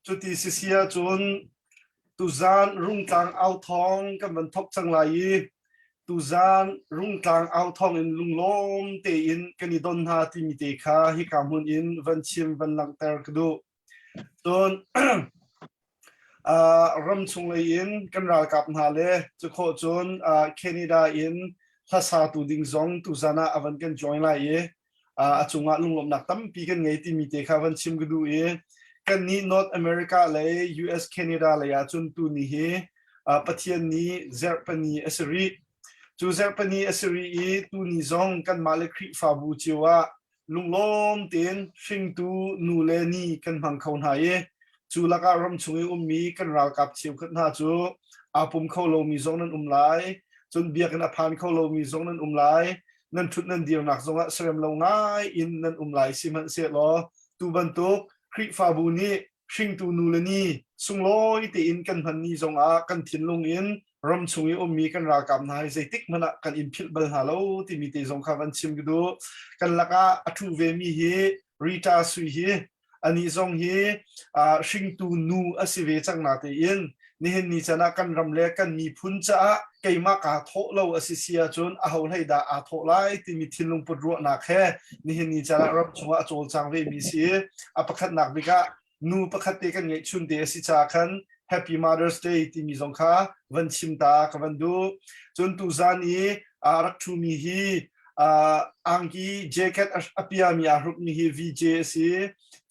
Cuti sisi ahcun tuzaan Rungtlang authawng kan van thok cang lai i tuzaan Rungtlang authawng in lunglawm tein kan i don hna timi te kha hika hmun in van chim van langhter ka duh. Cun ramchung lei in kan ralkap hna le cukhawh cun Canada in hlasatu ding zong tuzaan ah a van kan join lai i a cungah lunglawmhnak tampi kan ngei timi te kha van chim ka duh i kannih North America lei US Canada lei ah cun tuni hi Pathian nih zerhpani a si rih. Cu zerhpani a si rih i tuni zong kanmah le Khrihfabu cio ah lunglawm tein hringtu nu le ni kan hmang kho hna i cu lakah ramchung i ummi kan ralkap cheukhat hna cu aa pum kho lomi zong nan um lai cun biakinn a phan kho lomi zong nan um lai nan ṭhut nan dirnak zongah serem lo ngai in nan um lai sihmanhsehlaw tu bantuk Khrihfabu nih hringtu nu le ni sunglawi tein kan hman ni zongah kan thinlung in ramchung i ummi kan ralkap hna hi zeitik hmanh ah kan in philh bal hna lo timi te zong kha van chim ka duh. Kan lakah a ṭhu vemi hi Rita Sui hi anih zong hi hringtu nu a si ve cang na tein nihin ni chan ah kan ram le kan miphun caah keimah kaa thawh lo a si si ahcun aho hlei dah aa thawh lai timi thinlung put ruahnak he nihin ni chan ah ram chungah a cawlcang ve mi si. A pakhatnak bik ah nu pakhat te kan ngeih chun te a si caah khan Happy Mother's Day timi zong kha van chim ta ka van duh. Cun tuzan i a rak ṭhumi hi angki jacket a piami aa hrukmi hi VJ a si.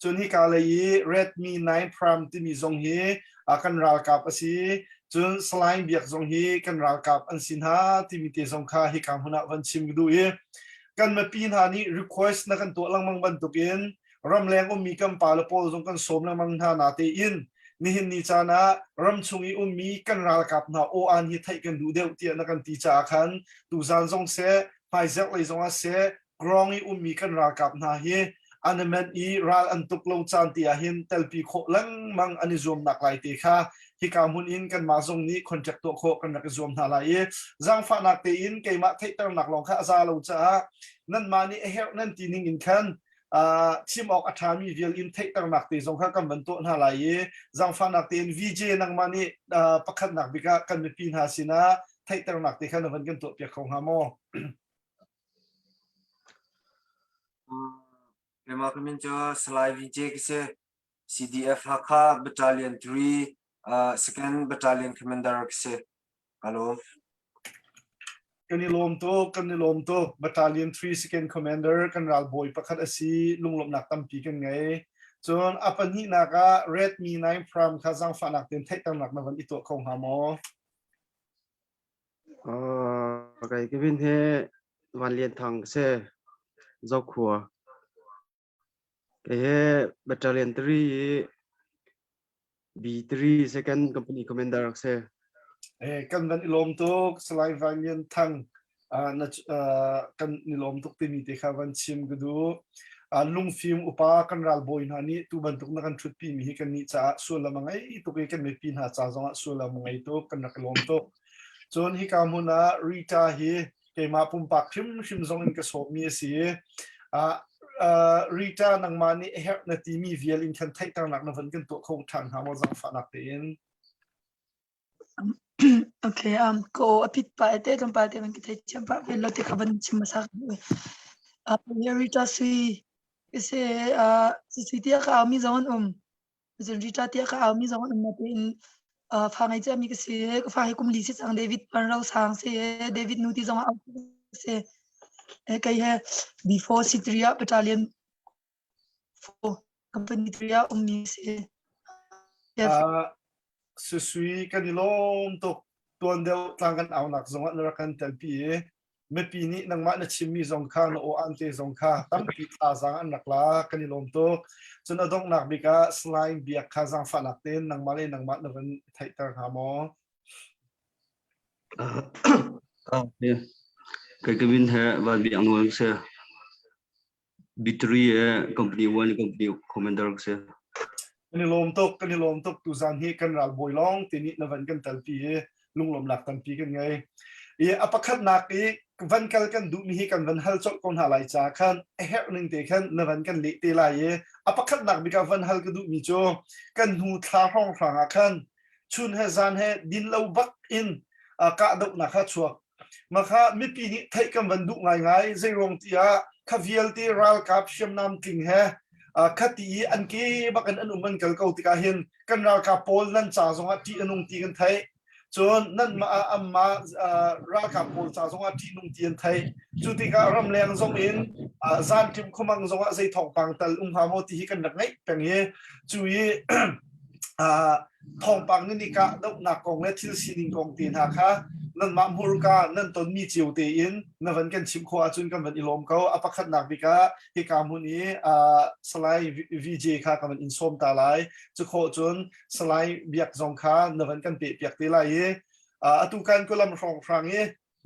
Cun hika lei i Redmi 9 Prime timi zong hi kan ralkap a si. Cun Salai Biak zong hi kan ralkap an si hna timi te zong kha hika hmun ah van chim ka duh i kan mipi hna nih request na kan tuah lengmang bantukin ramleng ummi kan pale pawl zong kan sawm lengmang hna na tein nihin ni caan ah ramchung i ummi kan ralkap hna aw-an hi theih kan duh deuh tiah na kan ti caah khan tuzan zong seh hmaizerh lei zong ah seh grong i ummi kan ralkap hna hi an i i ral an tuk lo caan ti ah hin telpi khawh lengmang an i zuamnak lai te kha hika hmun in kanmah zong nih contract tuah khawh kan rak i zuam hna lai i zaangfahnak tein keimah theihternak lawng kha a za lo caah nanmah nih a herh nan ti ning in khan chim awk a ṭhami vial in theihternak te zong kha kan van tuah hna lai i zaangfahnak tein VJ nangmah nih pakhatnak bik ah kan mipi hna sinah theihternak te kha na van kan tuah piak kho hnga maw? Keimah ka min cu Salai VJ ka si. CDF Hakha Battalion 3 Second Battalion Commander ka si. Ka lawm. Kan i lawm tuk, kan i lawm tuk. Battalion 3 Second Commander kan ralbawi pakhat a si. Lunglawmhnak tampi kan ngei. Cun a pahnihnak ah Redmi 9 Prime kha zaangfahnak tein theihternak na van i tuah kho hnga maw? Uh, kai Kevin he Van Lian Thang ka si. Zokhua. Kei he Battalion 3 i B3 Second Company Commander rak si. Eh, kan van i lawm tuk Salai Van Lian Thang uh, na, uh, kan i lawm tuk timi te kha van chim ka duh. Uh, lungfim upa kan ralbawi hna nih tu bantuk na kan ṭhutpi mi hi kan nih caah sullam a ngei tuk i kan mipi hna ca zongah sullam a ngei tuk kan rak i lawm tuk. Cun hika hmun ah Rita hi keimah pumpak hrimhrim zong in ka sawmmi a si. Uh, uh, Rita nangmah nih a herh na timi vial in khan theihternak na van kan tuah kho ṭhan hnga maw zaangfahnak tein? Okay, um, ko a pit pa te tlawmpal te van ka thei thiam pa vel lo te kha van chim hmasa. Uh, Rita Sui se uh, Sui tia ka mi zong an um. Cun Rita tiah ka aumi zong an um natein fa ngei ciami ka si. Ka fa hi kum li si cang David Van Ro Sang si. David nu ti zong ah si. Kei he before C3 ah battalion 4 company 3 ah ummi si. Susui kan i lawm tuk tuan deuh tlang kan aunak zong ah na rak kan telpi i mipi nih nangmah na chimmi zong kha na aw an te zong kha tampi thazaang an rak la kan i lawm tuk cun a donghnak bik ah slime biak kha zaangfahnak tein nangmah le nangmah na van theihter hnga maw Kai ka min he van biak nual se B3 e company 1 company commander se kan i lawm tuk kan i lawm tuk tuzan hi kan ralbawi lawng te nih na van kan talpi i lunglawmnak tampi kan ngei i a pakhatnak i. Van kal kan duhmi hi kan van hal colh ko hna lai ca khan a herh ning te khan na van kan leh te lai i a pakhatnak bik ah van hal ka duhmi cu kan hnu thla hrawnghrang ah khan chun he zan he din lo bak in kahdohnak kha chuak. Makha mipi nih theih kan van duh ngaingai zeiruang ti ah kha vialte ralkap hriamnam tling he khati i an ke bak in an um an kal ko tikah hin kan ralkap pawl nan ca zongah ṭih a nung ti kan theih. Cun nanmah ah anmah ralkap pawl ca zongah ṭihnung ti an theih. Cu tikah ramleng zong in zanṭim khuamang zongah zei thawngpang tal um hnga maw ti hi kan rak ngaih peng i cu i thawngpang nih nih kahdohnak kong le thil sining kong te hna kha nanmah hmurka nan tonmi cio tein na van kan chimh khawh ahcun kan van i lawm ko. A pakhatnak bik ah hika hmun i Salai VJ kha ka van in sawm ta lai. Cu khawh cun Salai Biak zong kha na van kan pehpiak te lai i atu kan kulam hrawnghrang i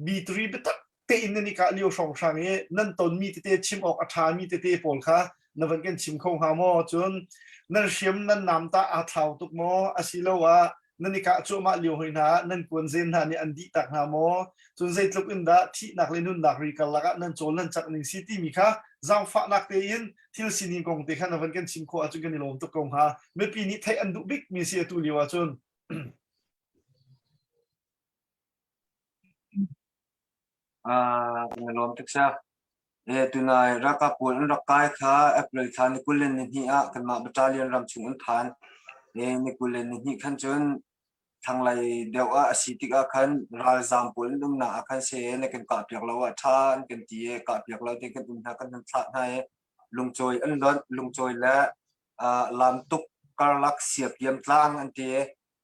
B3 biatak tein nan i kah lio hrawnghrang i nan tonmi tete chim awk a ṭhami tete pawl kha na van kan chim kho hnga maw? Cun nan hriam nan nam tah aa thlau tuk maw? Asiloah nan i kah cuahmah lio hoi hna ah nan kuanzen hna nih an dih tak hna maw? Cun zeitluk in dah thihnak le nunnak ri karlak ah nan cawl nan cak ning si timi kha zaangfahnak tein thil sining kong te kha na van kan chim khawh ahcun kan i lawm tuk ko hnga. Mipi nih theih an duh bikmi si atu lio ahcun. Kan i lawm tuk sir. Tunai ralkap pawl an rak kai kha April thla ni 22 ah kanmah battalion ram chung an phan. Ni 22 khan cun thlanglei deuh ah a si tikah khan ralzaam pawl an umnak ah khan seh na kan kahpiak lo ah ṭha an kan ti i kahpiak lo te kan um hna kan hun thlah hna i lungcawi an lonh lungcawi le lamtuk karlak siapiam tlang an ti i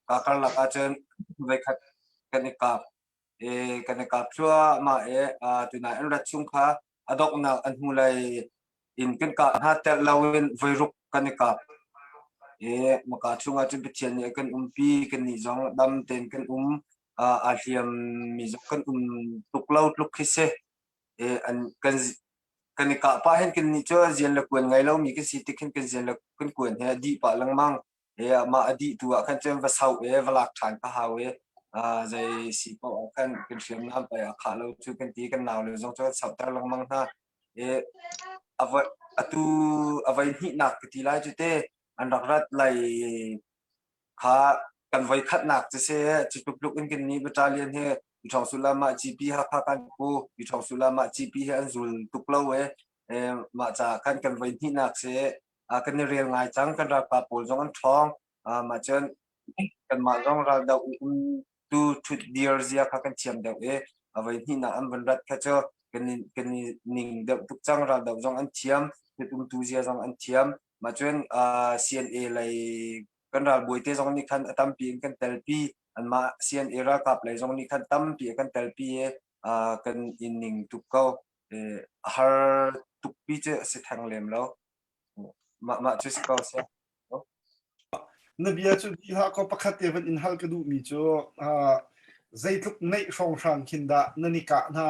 ka karlak ahcun voikhat kan i kap i kan i kap thluahmah i tunai an rat chung kha a donghnak an hnulei in kan kah hna telh loin voiruk kan i kap. I maka chungah cun Pathian nih a kan umpi, kannih zong dam tein kan um, aa hliammi zong kan um tuk lo tluk khi si. I an kan kan i kah pah hin kannih cu zian le kuan ngei lomi kan si tik hin kan zian le kan kuan he a dih pah lengmang. I mah a dih tu ah khan cun va sauh i va lak ṭhan ka hau i zei si paoh ah khan kan hriamnam pei a khah lo cu kan ti kan nau le zong cu kan sauhter lengmang hna. Atu a voi hnihnak ka ti lai cu te an rak rat lai kha kan voi khatnak cu si cu tluk in kan nih battalion hi Ṭhawng Sullam ah GP Hakha kan pu Ṭhawng Sullam ah GP hi an zul tuk lo e mah ca khan kan voi hnihnak si kan i rel ngai cang kan ralkap pawl zong an ṭhawng mah cun kanmah zong raldoh um tu ṭhut dir zia kha kan thiam deuh i a voi hnihnak an vun rat kha cu kan i kan i ning deuh tuk cang raldoh zong an thiam thut umtu zia zong an thiam mah cun CNA lei kan ralbawi te zong nih khan a tampi in kan telpi anmah CNA ralkap lei zong nih khan tampi a kan telpi i kan i ning tuk ko a har tukpi cu a si theng lem lo mah mah cu si ko seh. Na bia cu dih hlah kaw pakhat te van in hal ka duhmi cu zeitluk neih hrawnghrang khin dah nan i kah hna?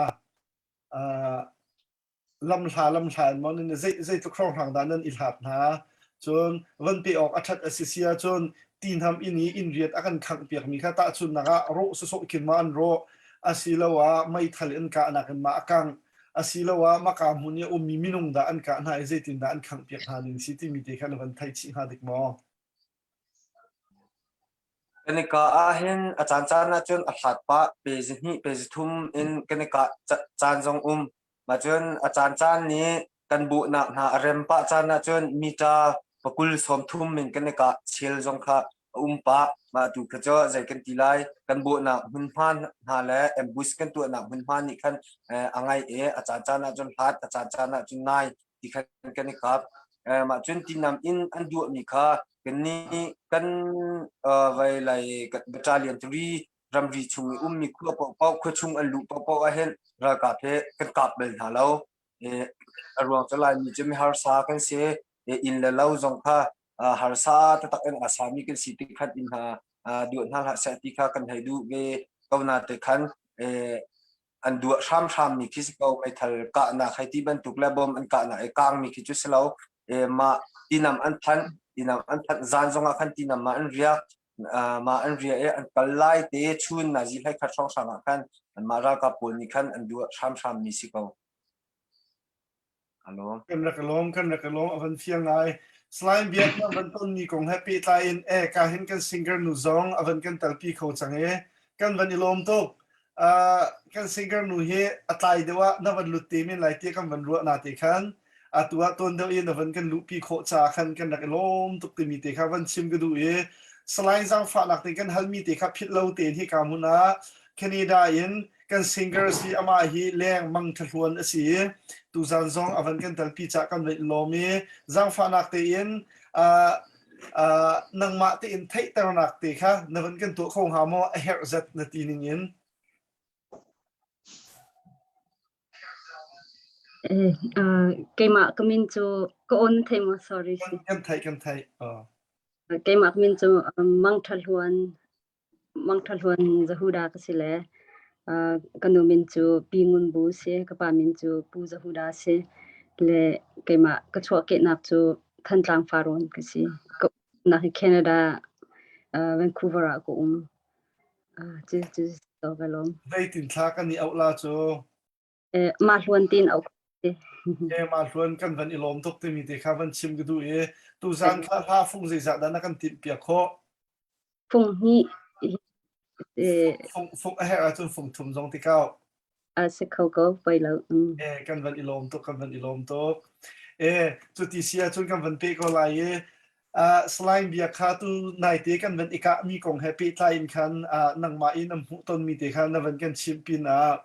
Lamhla lamhla in maw nan zei zeitluk hrawnghrang dah nan i hlat hna? Cun van pe awk a ṭhat a si si ahcun ti-hnam inn i inn riat a kan khangh piakmi kha tahchunhnak ah rawh sawsawh khin ma an rawh asiloah meithal in kahnak in ma a kangh asiloah maka hmun i a ummi minung dah an kah hna i zeitindah an khanghpiak hna ning si timi te kha na van theih chih hnga dik maw? Kan i kah ahhin a caancaan ahcun a hlat pah pe zihnih pe zithum in kan i kah caan zong um. Mah cun a caancaan nih kan bawhnak hna a rem pah caan ahcun mita pakul 30 in kan i kah chel zong kha a um pah. Mah tu kha cu zei kan ti lai kan bawhnak hmunhma hna le ambush kan tuahnak hmunhma nih khan a ngaih i a caancaan ahcun hlat a caancaan ahcun nai ti khan kan i kap. Mah cun tinam in an duahmi kha kannih kan vai lai battalion 3 ramri chung i ummi khua paohpaoh khua chung an luh paohpaoh ahhin ralkap he kan kap bal hna lo. A ruang cu Laimi cu mi harsa kan si. Inn le lo zong kha harsa taktak in aa sami kan si tik khan inn hna duah hna hlah seh ti kha kan hei duh ve ko na te khan an duah hramhram mi khi si ko meithal kahnak hei ti bantuk le bom an kahnak i kang mi khi cu si lo mah tinam an thanh tinam an thanh zan zong ah khan tinam ma an riak ma an ria i an kal lai te chun nazi hlei khat hrawnghrang ah khan Anmah ralkap pawl nih khan an duh hramhram mi si ko. Alo. Kan rak i lawm, kan rak i lawm, a van fiang ngai. Slime biak na van ton mi kong he pehtlai in e ka hin kan singer nu zong a van kan talpi kho cang e. Kan van i lawm tuk. Uh, kan singer nu hi a tlai deuh ah na van lut te men lai ti kan van ruah na te khan atu ah tuan deuh in na van kan luhpi khawh ca khan kan rak i lawm tuk timi te kha van chim ka duh i Salai zaangfahnak te kan halmi te kha philh lo tein hi ka hmun ah Canada in kan singer si amah hi leng mang thahluan a si i tuzan zong a van kan talpi cah kan van i lawm i zaangfahnak tein uh, uh, nangmah tein theihternak te kha na van kan tuah kho hnga maw a herh zat na ti ning in Eh, uh, keimah ka min cu ka on thei maw sorry si. Kan thei kan thei. Uh. Keimah ka min cu Mang Tha Hluan Mang Tha Hluan Zahuda ka si le uh, ka nu min cu Pi Ngun Bu si, ka pa min cu Pu Zahuda si. Le keimah ka chuahkehnak cu Thantlang Farrawn ka si. Ka umnak hi Canada uh, Vancouver ah ka um. Uh, cu cu to ka lawm. Zeitin thla kan i auh la cu? Eh, mah hluan tin auh Eh, mah hluan kan van i lawm tuk timi te kha van chim ka duh i tuzan thla hla fung zeizah dah na kan timh piak khawh? Fung hnih eh, Fung, fung a herh ahcun fung thum zong ti kau. A si kho ko poi lo. Mm. Eh, kan van i lawm tuk, kan van i lawm tuk. Eh, cu ti si ahcun kan van pe ko lai i Uh, Salai bia kha tu naite kan van i kahmi kong he pehtlai in khan uh, nangmah in na hmuh tonmi te kha na van kan chimh pin ah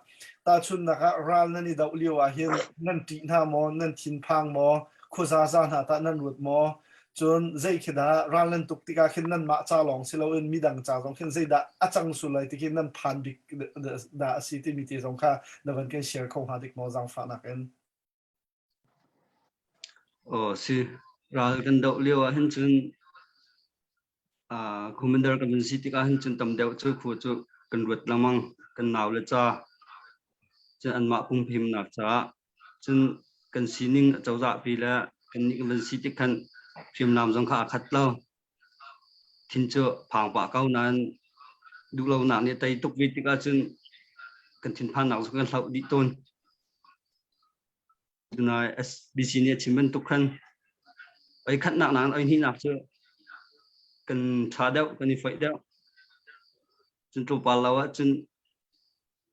tahchunhnak ah ral nan i doh lio ah hin nan ṭih hna maw, nan thinphang maw, khuazaza hna tah nan ruat maw? Cun zei khi dah ral nan tuk tikah khin nanmah ca lawng si loin midang ca zong khin zeidah a cang sul lai ti khi nan phan bik dah a si timi te zong kha na van kan share kho hnga dik maw zaangfahnak in? Aw si. Ral kan doh lio ah hin cun uh, commander kan vun si tikah hin cun tam deuh cu khu cu kan ruat lengmang kan nau le ca cun anmah pumhimnak caah cun kan sining a cozah pi le kan nih kan vun si tik khan hriamnam zong kha a khat lo thin cu phang pah ko nain duhlonak nih tei tuk ve tikah cun kan thinphannak cu kan hloh dih tawn. Tunai SBC nih a chim bantuk khan oi khatnak nakin oi hnihnak cu kan ṭha deuh, kan i foih deuh. Cun tlawmpal lo ahcun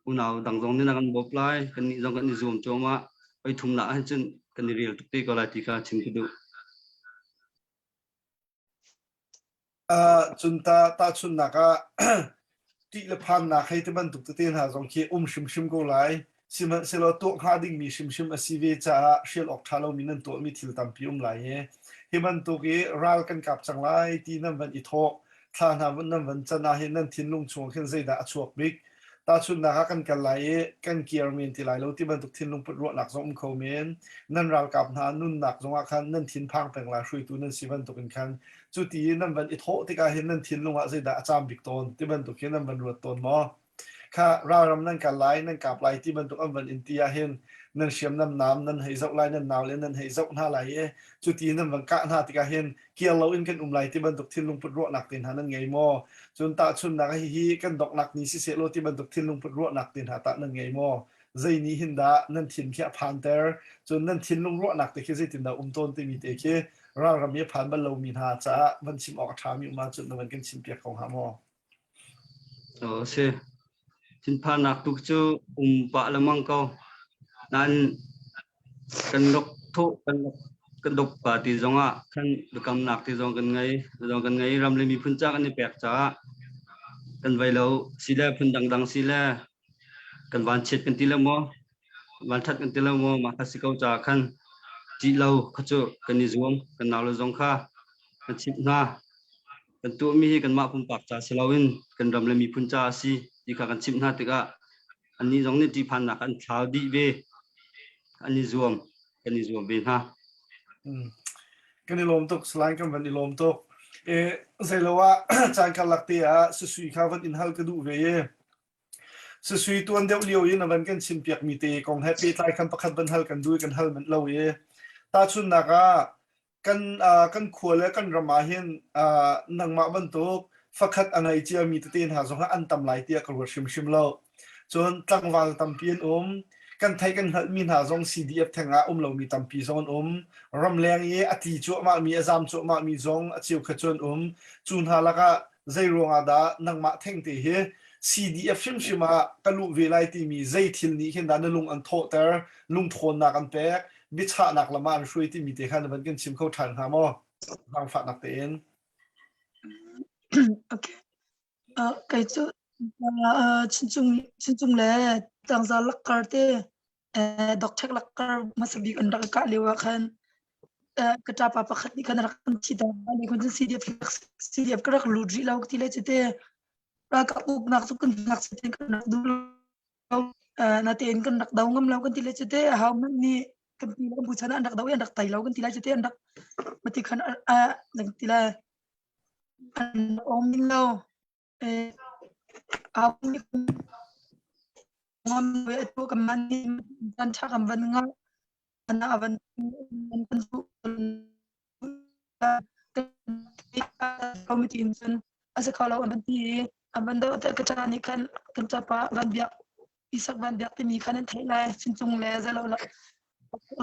unau dang zong nih na kan bawp lai, kannih zong kan i zuam cuahmah. Oi thumnak ahcun kan i rel tuk te ko lai ti kha chim ka duh. Cun ta tahchunhnak ah ṭih le phannak hei ti bantuk tete hna zong khi um hrimhrim ko lai. Sihmanhsehlaw tuah hnga dingmi hrimhrim a si ve caah hrial awk ṭha lomi nan tuahmi thil tampi um lai i hi bantuk i ral kan kap cang lai ti nan van i thawh thla hna nan van can ah hin nan thinlung chung khin zeidah a chuak bik? Tahchunhnak ah kan kal lai i kan kir men ti lai lo ti bantuk thinlung put ruahnak zong um kho men. Nan ralkap hna nunnak zongah khan nan thinphang peng lai hruaitu nan si bantuk in khan cuti i nan van i thawh tikah hin nan thinlung ah zeidah a caam bik tawn ti bantuk hi nan van ruat tawn maw? Kha ralram nan kal lai, nan kap lai ti bantuk an van in ti ah hin nan hriamnam nam nan hei zoh lai, nan nau le nan hei zoh hna lai i cuti nan van kah hna tikah hin kir loin kan um lai ti bantuk thinlung put ruahnak te hna nan ngei maw? Cun tahchunhnak ah hihi kan donghnak ni siseh law ti bantuk thinlung put ruahnak te hna tah nan ngei maw? Zei nih hin dah nan thin khi a phanter? Cun nan thinlung ruahnak te khi zeitindah um tawn timi te khi ralram i a phan bal lomi hna caah van chim awk a ṭhami um ahcun na van kan chimpiak ko hnga maw? Aw si. Thinphannak tu cu um pah lengmang ko. Nain kan rak thawh kan kan dok pa ti zongah khan biakamnak ti zong kan ngei zong kan ngei ram le miphun ca kan i pek caah kan vai lo si le phun dangdang si le kan vanchiat kan ti lo maw vanṭhat kan ti lo maw mah kha si ko caah khan ṭih lo kha cu kan i zuam kan nau le zong kha kan chimh hna kan tuahmi hi kanmah pumpak ca si loin kan ram le miphun ca a si ti kha kan chimh hna tikah annih zong nih ṭihphannak an thlau dih ve an i zuam kan i zuam ve hna. Kan i lawm tuk Salai kan van i lawm tuk. E zeilo ah caan karlak te ah susui kha van in hal ka duh ve i Susui tuan deuh lio in a van kan chimpiakmi te kong he pehtlai khan pakhat van hal kan duh i kan hal manh lo i tahchunhnak ah kan uh, kan khua le kan ram ah hin uh, nangmah bantuk fakhat a ngei ciami tete hna zong an tam lai tiah ka ruat hrimhrim lo. Cun tlangval tampi an um. Kan theih kan hngalhmi hna zong CDF theng ah um lomi tampi zong an um. Ramleng i a tli cuahmahmi, a zam cuahmahmi zong a cheukhat cu an um. Cu hna lakah zei ruangah dah nangmah thengte hi CDF hrimhrim ah ka luh ve lai timi zei thil nih khin dah na lung an thawhter, lungthawnnak an pek, biachahnak lam ah an hruai timi te kha na van kan chim kho ṭhan hnga maw? Zaangfahnak tein. Okay. Uh, kei cu uh, chuncung chuncung le tlangzar lakkar te eh, dokṭhek lakkar hmasa bik an rak kah lio ah khan eh, ka ṭapa pakhat nih khan a rak kan thi ta ni kun cun CDF CDF ka rak lut rih lo ti le cite ralkap uknak cu kan ngakchia tein kan rak duh lo natein kan rak do ngam lo kan ti le cite ho hmanh nih kan pi le kan pu chan ah an rak do i an rak tai lo kan ti lai cite an rak mati khan a kan ti lai an om lo ngam ve atu kan man kan tha kan van nga ana avan kan su committee in cun a si kho lo an van ti i an van doh te ka ca nih khan kan capa van biak isak van biak timi khan an theih lai chuncung le zalo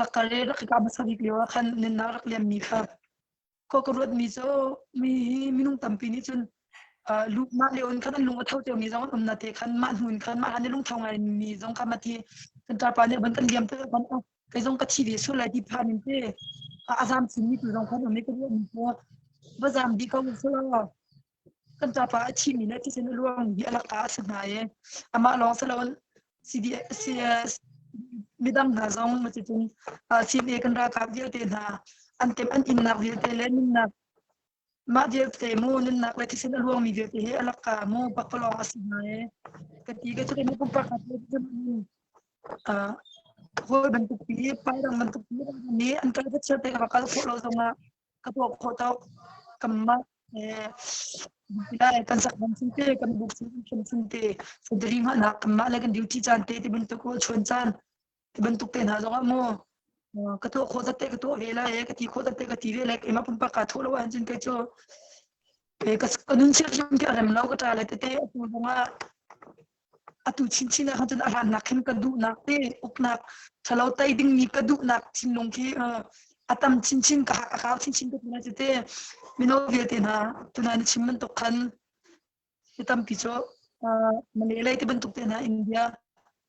lakar le rak ka hmasa bik lio ah khan nunnak rak liam mi kha ko ka ruat mi cu mi hi minung tampi nih cun lu mah lio in khan an lung a tho cio mi zong an um na te khan mah hnu in khan mah han i lungtho ngai mi zong kha mati kan ṭapa nih van kan liam te kan kei zong ka thi ve sual lai ti phan in te a zam chin mi tu zong khan um i ka ruah mi cu va zam dih ko selaw kan ṭapa a thi mi le thisen a luang mi a lak ah a si hna i amah lawng si loin CDS midang hna zong cucun CNA kan ralkap vialte hna an tem an innak vialte le nunnak Mah vialte mu nunnak le thisen a luangmi vialte hi a laka mu pakpalawng a si hna e. Ka ti ka cu kan pumpak ka uh, hawi bantuk pi pairang bantuk pi nih an kal ka te ka kal khawh lo zongah ka tuah khawh tawk kamah eh lai kan sak ban chung te kan buk chung kan chung te sentari ngahnak kamah le kan duty caan te ti bantuk chuan caan Ti bantuk te hna zongah mu ka tuah khawh zat te ka tuah ve lai ka ti khawh zat te ka ti ve lai keimah pumpak kaa thawh lo ahcun kei cu ka nun hrim khi a rem lo ka ṭa le tete atu zongah atu chinchin ah khan cun a hlannak khin ka duhnak te uknak ṭhalo tei dingmi ka duhnak thinlung khi a tam chinchin ka hak a kau chinchin ka ti lai tete mino vialte hna tunai na chim bantuk khan Mi tampi cu Malay lei ti bantuk te hna India,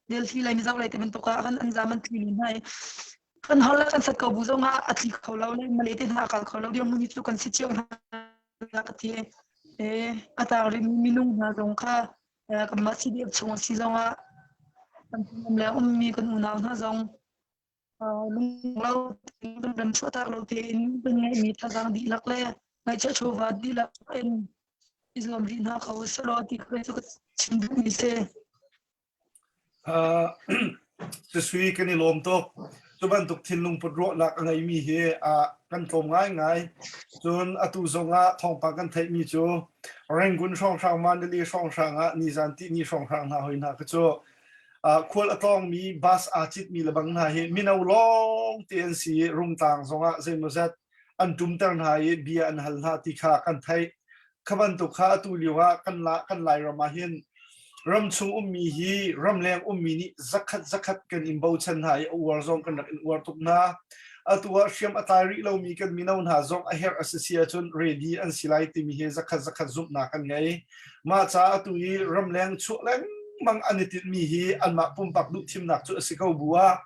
Delhi lei Mizo lei ti bantuk ah khan an zam an tli len hna i kan hol le kan sat ko bu zong ah a tli kho lo le Malay te hna a kal kho lo dirhmun hi cu kan si cio hna ka ti. E, a tang rihmi minung hna zong kha kanmah CDF chung a si zong ah kan le ummi kan unau hna zong lunglo kan ram chuahtak lo tein kan ngeihmi thazaang dihlak le ngaihchiah chawva dihlak in i zuam rih hna ko selaw ti kha cu ka chim duhmi si. Sui kan i lawm tuk. Cu bantuk thinlung put ruahnak a ngeimi hi kan tlawm ngaingai. Cun atu zongah thawngpang kan theihmi cu Rangoon hrawnghrang Mandalay hrawnghrang ah nizan tihni hrawnghrang hna hoi hna kha cu khual a tlawngmi bus aa citmi le bang hna hi mino lawng te an si i Rungtlang zongah zeimawzat an ṭumter hna i bia an hal hna ti kha kan theih. Kha bantuk kha atu lio ah kan la kan Lairam ah hin ramchung ummi hi ramleng ummi nih zakhat zakhat kan in bochan hna i a uar zong kan rak in uar tuk hna. Atu ah hriam a tlai rih lomi kan mino hna zong a herh a si si ahcun ready an si lai timi hi zakhat zakhat zumhnak kan ngei. Mah caah atu i ramleng chuah lengmang an i tinhmi hi anmah pumpak duhthimnak cu a si ko bu ah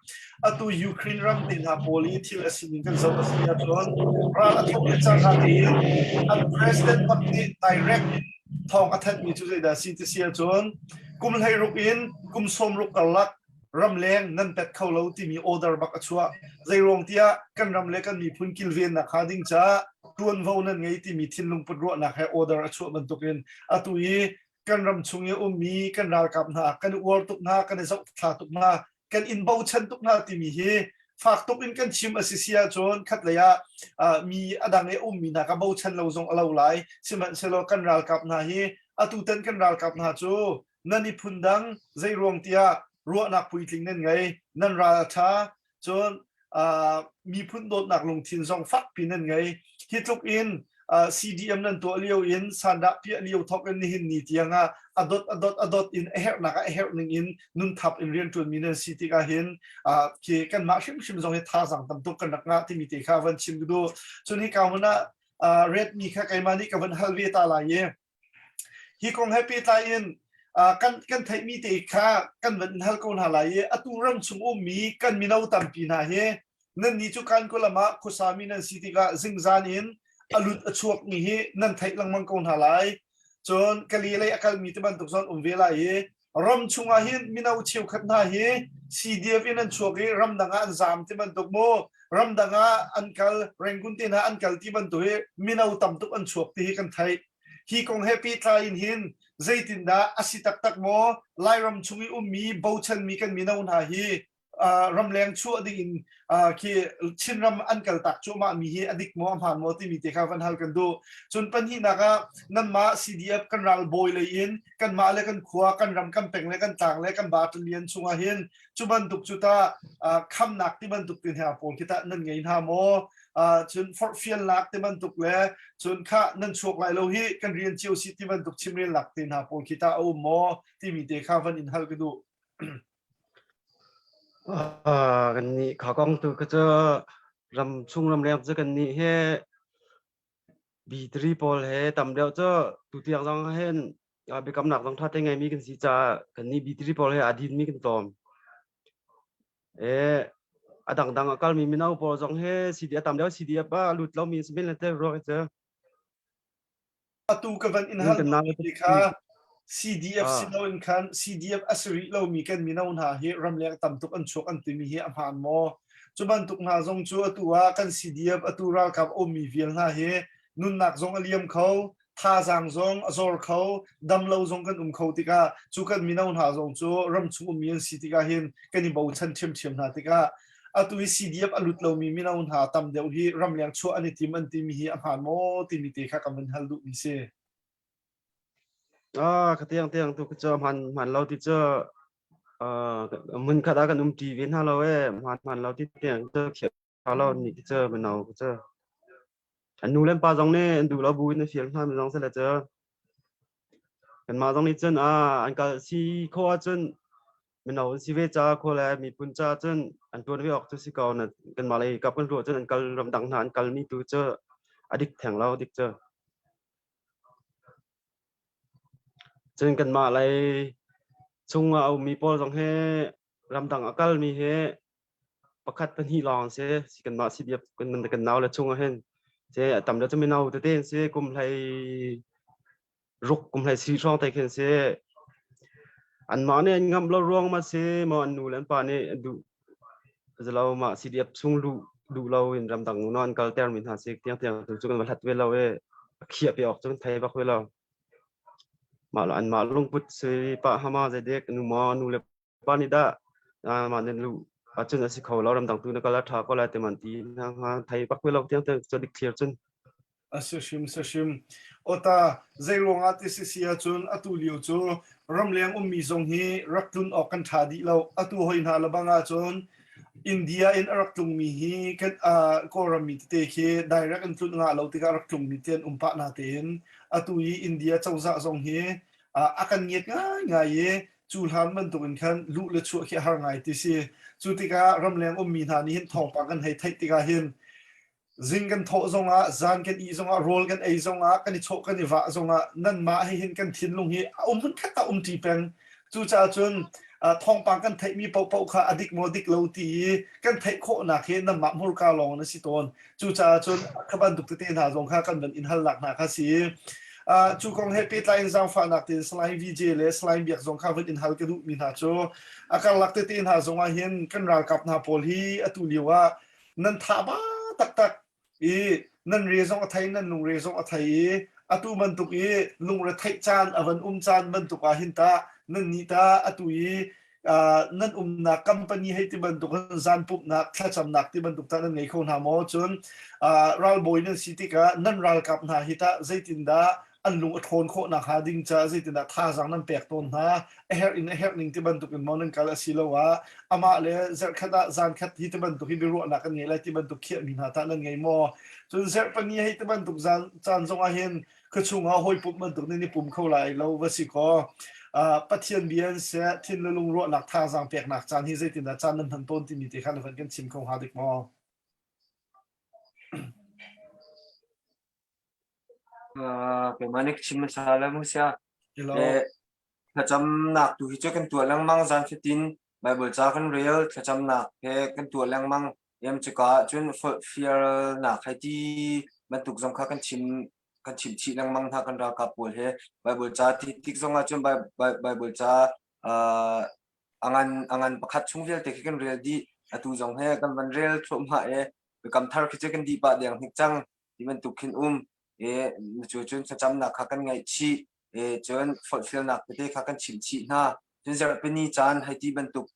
atu Ukraine ram te hna pawl i thil a sining kan zoh a si ahcun ral a thawk le cangka tein an president bak nih direct in thawng a thanhmi cu zeidah si ti si ahcun kum 16 in kum 60 karlak ramleng nan pet kho lo timi order bak a chuah. Zeiruang tiah kan ram le kan miphun kilvennak hnga ding caah tuanvo nan ngei timi thinlung put ruahnak he order a chuah bantukin atu i kan ram chung i ummi kan ralkap hna kan i uar tuk hna kan i zohthla tuk hna kan in bochan tuk hna timi hi fak tuk in kan chim a si si ahcun khatlei ah mi a dang i ummi hna ka bochan lo zong a lo lai sihmanhsehlaw kan ralkap hna hi atutan kan ralkap hna cu nan i phundang zeiruang tiah ruahnak puitling nan ngei nan ral a ṭha cun miphun dawtnak lungthin zong fakpi nan ngei hi tluk in. CDM nan tuah lio in sandah piah lio thawk in nihin ni tiang ah a dot a dot a dot in a herhnak ah a herh ning in nun thap in rianṭuanmi nan si tikah hin khi kanmah hrimhrim zong hi thazaang tam tuk kan rak ngah timi te kha van chim ka duh. Cun hi ka hmun ah ret mi kha keimah nih ka van hal ve ta lai i hi kong he pehtlai in kan kan theihmi te kha kan van in hal ko hna lai i atu ram chung ummi kan mino tampi hna hi nannih cu kan kulam ah khuasami nan si tikah zingzan in a lut a chuakmi hi nan theih lengmang ko hna lai. Cun kali lei a kalmi ti bantuk zong um ve lai i ram chungah hin mino cheukhat hna hi CDF in an chuak i ramdang ah an zaam ti bantuk mu ramdang ah an kal Rangoon te hna an kal ti bantuk hi mino tam tuk an chuak ti hi kan theih. Hi kong he pehtlai in hin zeitindah a si taktak maw Lairam chung i ummi bochanmi kan mino hna hi ramleng chuah ding in khi Chinram an kaltak cuahmah mi hi a dik maw a hmaan maw timi te kha van hal kan duh. Cun pahnihnak ah nanmah CDF kan ralbawi lei in kanmah le kan khua kan ram kan peng le kan tlang le kan battalion chungah hin cu bantuk cu ta khamnak ti bantuk tin he pawl khi tah nan ngei hna maw cun forhfialnak ti bantuk le cun kha nan chuak lai lo hi kan rian cio si ti bantuk chimrelnak te hna pawl khi tah a um maw timi te kha van in hal ka duh. Kannih kha kong tu kha cu ram chung ramleng cu kannih hi B3 pawl he tam deuh cu tutiang zong hin biakamnak zong ṭha te ngeimi kan si caah kannih B3 pawl he aa dinmi kan tlawm. A dangdang a kalmi mino pawl zong hi CD a tam deuh CDF ah a lut lomi si men le te ruak hi cu. Atu ka van in hal duhmi kha CDF si loin khan CDF a si rih lomi kan mino hna hi ramleng tam tuk an chuak an timi hi a hmaan maw? Cu bantuk hna zong cu atu ah kan CDF atu ralkap ummi vial hna hi nunnak zong a liam kho, thazaang zong a zor kho, damlo zong kan um kho tikah cu kan mino hna zong cu ramchung ummi an si tikah hin kan i bochan ṭhiamṭhiam hna tikah atu hi CDF a lut lomi mino hna tam deuh hi ramleng chuah an i tim an timi hi a hmaan maw timi te kha ka van hal duhmi si. Ah, ka tiang tiang tu cu hman hman lo ti cu mun khat ah kan um ṭi ve hna lo e hman hman lo ti tiang cu khiah lo ni ti cu mino cu an nu le pa zong nih an duh lo bu in a fial hna mi zong se le cu kanmah zong nih cun ah an kal si khawh ahcun mino an si ve ca khua le miphun ca cun an tuan ve awk cu si ko na kanmah lei kap kan ruah cun an kal ramdang hna an kal mi tu cu a dik theng lo dik cu cun kanmah lei chung ah a ummi pawl zong hi ramdang a kal mi hi pakhat pahnih lawng si si kanmah CDF kan kan nau le chung ah hin se a tam le cu mino tete an si kum hlei ruk kum hlei si hrawng te khin si anmah nih an ngamh lo ruang ma si maw an nu le an pa nih an duh zalo mah CDF chung luh duh lo in ramdang no an kal ter mi hna si tiang tiang tu cu kan va hlat ve lo e a khiah pe awk cu kan thei bak ve lo mah anmah lungput si pa hama zedek nu ma nu le pa nih dah mah nan luh ahcun a si kho lo ramdang tu na kal a ṭha ko lai ti man ti na hnga thei bak lo tiang tiang cu dik clear cun A si hrim si hrim. Ota zei ruangah ti si si ahcun atu lio cu ramleng ummi zong hi rak tlun awk kan ṭha dih lo. Atu hoi hna lebang ahcun India in a rak tlungmi hi kan uh, Kawlram mi tete khi direct in tlun ngah lo tikah rak tlungmi te an um pah na tein atu i India cozah zong hi uh, a kan ngiat ngaingai i cu hlan bantukin khan luh le chuah khi a har ngai ti si. Cu tikah ramleng ummi hna nih hin thawngpang kan hei theih tikah hin zing kan thawh zongah zan kan ih zongah rawl kan ei zongah kan i chawh kan i vah zongah nanmah he hin kan thinlung hi a um hmun khat ah um ṭi peng. Cucaah cun thawngpang kan theihmi paohpaoh kha a dik maw dik lo ti i kan theih khawhnak hi nanmah hmurka lawng na si tawn. Cucaah cun kha bantuk tete hna zong kha kan van in halnak hna kha si. Uh, cu kong he pehtlai in zaangfahnak tein Salai VJ le Salai Biak zong kha van in hal ka duhmi hna cu a karlak tete hna zong ah hin kan ralkap hna pawl hi atu lio ah nan tha ba taktak i nan re zong a thei nan lungre zong a thei i atu bantuk i lungre theih caan a van um caan bantuk ah hin ta nan nih ta atu i nan umnak company hei ti bantuk zan pumhnak thlacamnak ti bantuk ta nan ngei kho hna maw cun ralbawi nan si tikah nan ralkap hna hi tah zeitindah? an lung a ṭhawn khawh nakhnga ding caah zeitindah thazaang nan pek tawn hna? A herh in a herh ning ti bantuk in maw nan kal asiloah amah le zarhkhat ah zankhat hi ti bantuk hi biaruahnak kan ngei lai ti bantuk khiahmi hna tah nan ngei maw? Cun zarhpani hei ti bantuk zan caan zong ah hin khuachung ah hawi pumh bantuk nih ni pum kho lai lo va si kaw Pathian bia in seh thin le lung ruahnak thazaang peknak caan hi zeitindah caan nan hman tawn timi te kha na van kan chim kho hnga dik maw? Keimah nih ka chim hmasa lai mu sia. Thlacamnak tu hi cu kan tuah lengmang zan fatin Bible ca kan rel thlacamnak he kan tuah lengmang. Em cuka ahcun fialnak hei ti bantuk zong kha kan chim kan chimh chih lengmang hna kan ralkap pawl he Bible ca ti tik zong ahcun Bible ca a ngan a ngan pakhat chung vialte khi kan rel dih. Atu zong he kan van rel thluahmah i biakam thar khi cu kan dih pah deng hnik cang. Ti bantuk khin um i cu cun thlacamnak kha kan ngaih chih i cun forhfialnak tete kha kan chimh chih hna. Cun zarhpini caan hei ti bantuk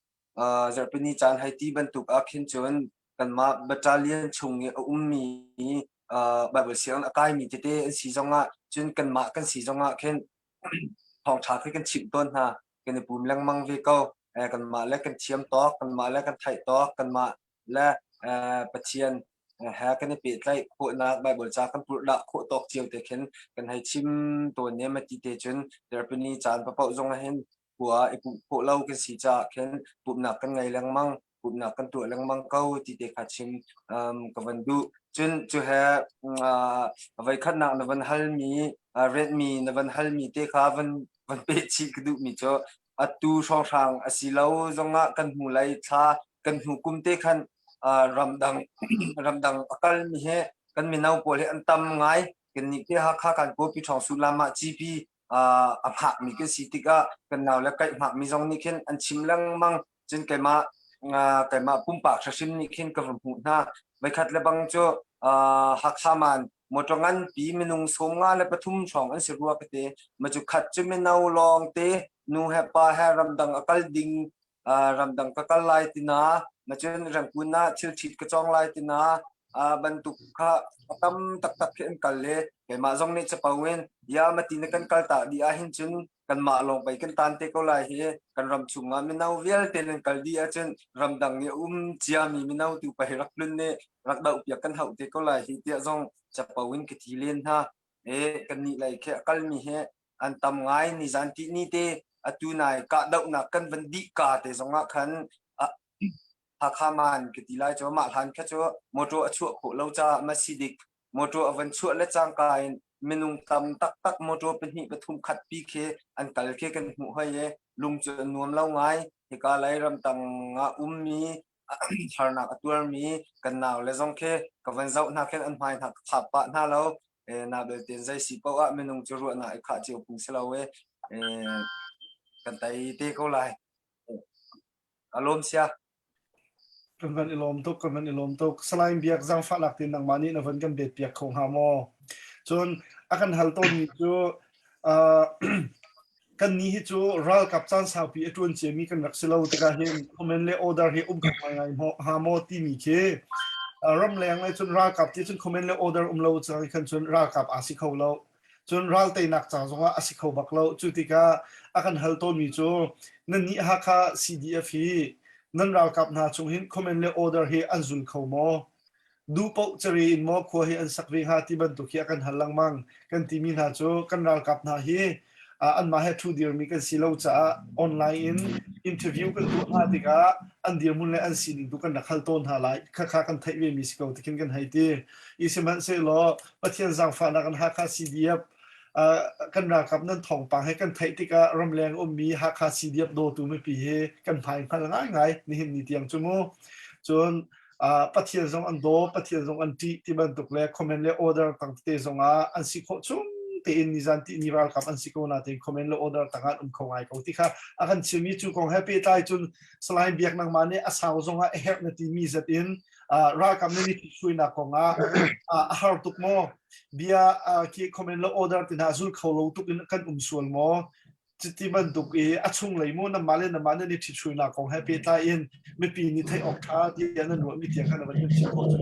zarhpini caan hei ti bantuk ah khin cun kanmah battalion chung i a ummi Bible sianginn a kaimi tete an si zongah cun kanmah kan si zongah khin thawngṭha khi kan chimh tawn hna. Kan i pum lengmang ve ko. Kanmah le kan thiam tawk, kanmah le kan theih tawk, kanmah le Pathian he kan i pehtlaih khawhnak Baibal ca kan purhdah khawh tawk cio te khin kan hei chim tawn ne ma ti te cun Terpini caan papaoh zong ah hin khua i pumh khawh lo kan si caah khin pumhnak kan ngei lengmang pumhnak kan tuah lengmang ko ti te kha chim ka van duh. Cun cu he voikhatnak na van halmi rentmi na van halmi te kha van van peh chih ka duhmi cu atu hrawnghrang a si lo zongah kan hnu lei thla kan hnu kum te khan ramdang ramdang a kalmi he kan mino pawl hi an tam ngai. Kannih te Hakha kan Kawpi Ṭhawng Sullam ah GP a hngakmi kan si tikah kan nau le kaih hngakmi zong nih khin an chim lengmang. Cun keimah keimah pumpak hrim nih khin ka va hmuh hna. Voikhat le bang cu Hakha man motor nganpi minung 53 hrawng an si rua ka ti. Ma cu khat cu mino lawng te nu he pa he ramdang a kal ding ramdang ka kal lai tina ma cun Rangoon ah thil ṭhit ka cawng lai tina bantuk kha a tam taktak khi an kal le keimah zong nih capo in ya mati na kan kal ta dih ahhin cun kanmah lawng pei kan tan te ko lai hi kan ram chungah mino vialte nan kal dih ahcun ramdang i a um ciami mino tu pei rak tlun nih rak doh piak kan hauh te ko lai hi tiah zong capo in ka ti len hna. E kannih lei khi a kalmi hi an tam ngai. Nizan ti ni te atu nai kahdohnak kan van dih ka te zongah khan Hakha man ka ti lai cu mah hlan kha cu motor a chuah khawh lo caah ma si dik motor a van chuah le cangka in minung tam taktak motor pahnih pathum khat pi khi an kal khi kan hmuh hoi i lung cu an nuam lo ngai. Hika lei ramtang ah ummi harnak a tuarmi kan nau le zong khi ka van zoh hna khin an hmai hna ka khap pah hna lo. Na belte zei si paoh ah minung cu ruahnak i khah cio phung si lo i kan tei te ko lai. Ka lawm sia. Kan van i lawm tuk, kan van i lawm tuk. Salai Biak zaangfahnak tein nangmah nih na van kan bet piak kho hnga maw? Cun a kan hal tawnmi cu uh, kan ni hi cu ralkap caan saupi a ṭuan ciami kan rak si lo tikah hin comment le order hi um kho ngai hnga maw timi khi ramleng le cun ralkap ti cun comment le order um lo cang khan cun ralkap aa si kho lo. Cun ral teinak ca zongah a si kho bak lo. Cu tikah a kan hal tawnmi cu nannih Hakha CDF hi nan ralkap hna chung hin command le order hi an zul kho maw? Duh paoh cari in maw khua hi an sak ve hnga ti bantuk hi a kan hal lengmang. Kan timi hna cu kan ralkap hna hi anmah he thu dirmi kan si lo caah online in interview kan tuah hna tikah an dirhmun le an sining tu kan rak hal tawn hna lai. Khakha kan theih vemi si ko tikhin kan hei ti. I sihmanhsehlaw Pathian zaangfahnak in Hakha CDF kan ralkap nan thawngpang he kan theih tikah ramleng ummi Hakha CDF dawtu mipi hi kan hmai hngal ngaingai nihin ni tiang cu mu. Cun Pathian zong an daw, Pathian zong an ṭih ti bantuk le comment le order tang tete zongah an si khawh chung tein nizan ti ni ralkap an si ko na tein comment le order tangah an um kho ngai ko ti kha a kan chimmi cu kong he pehtlai cun Salai Biak nangmah nih a sau zongah a herh na timi zat in ralkap nan i hruainak kongah a har tuk maw? Bia khi comment le order ti hna zul kho lo tuk in kan um sual maw? Cuti bantuk i a chunglei mu namah le namah nan i ṭhithruainak kong he pehtlai in mipi nih theih awk ṭha tiah nan ruahmi tiang khan van kan chim khawh cu.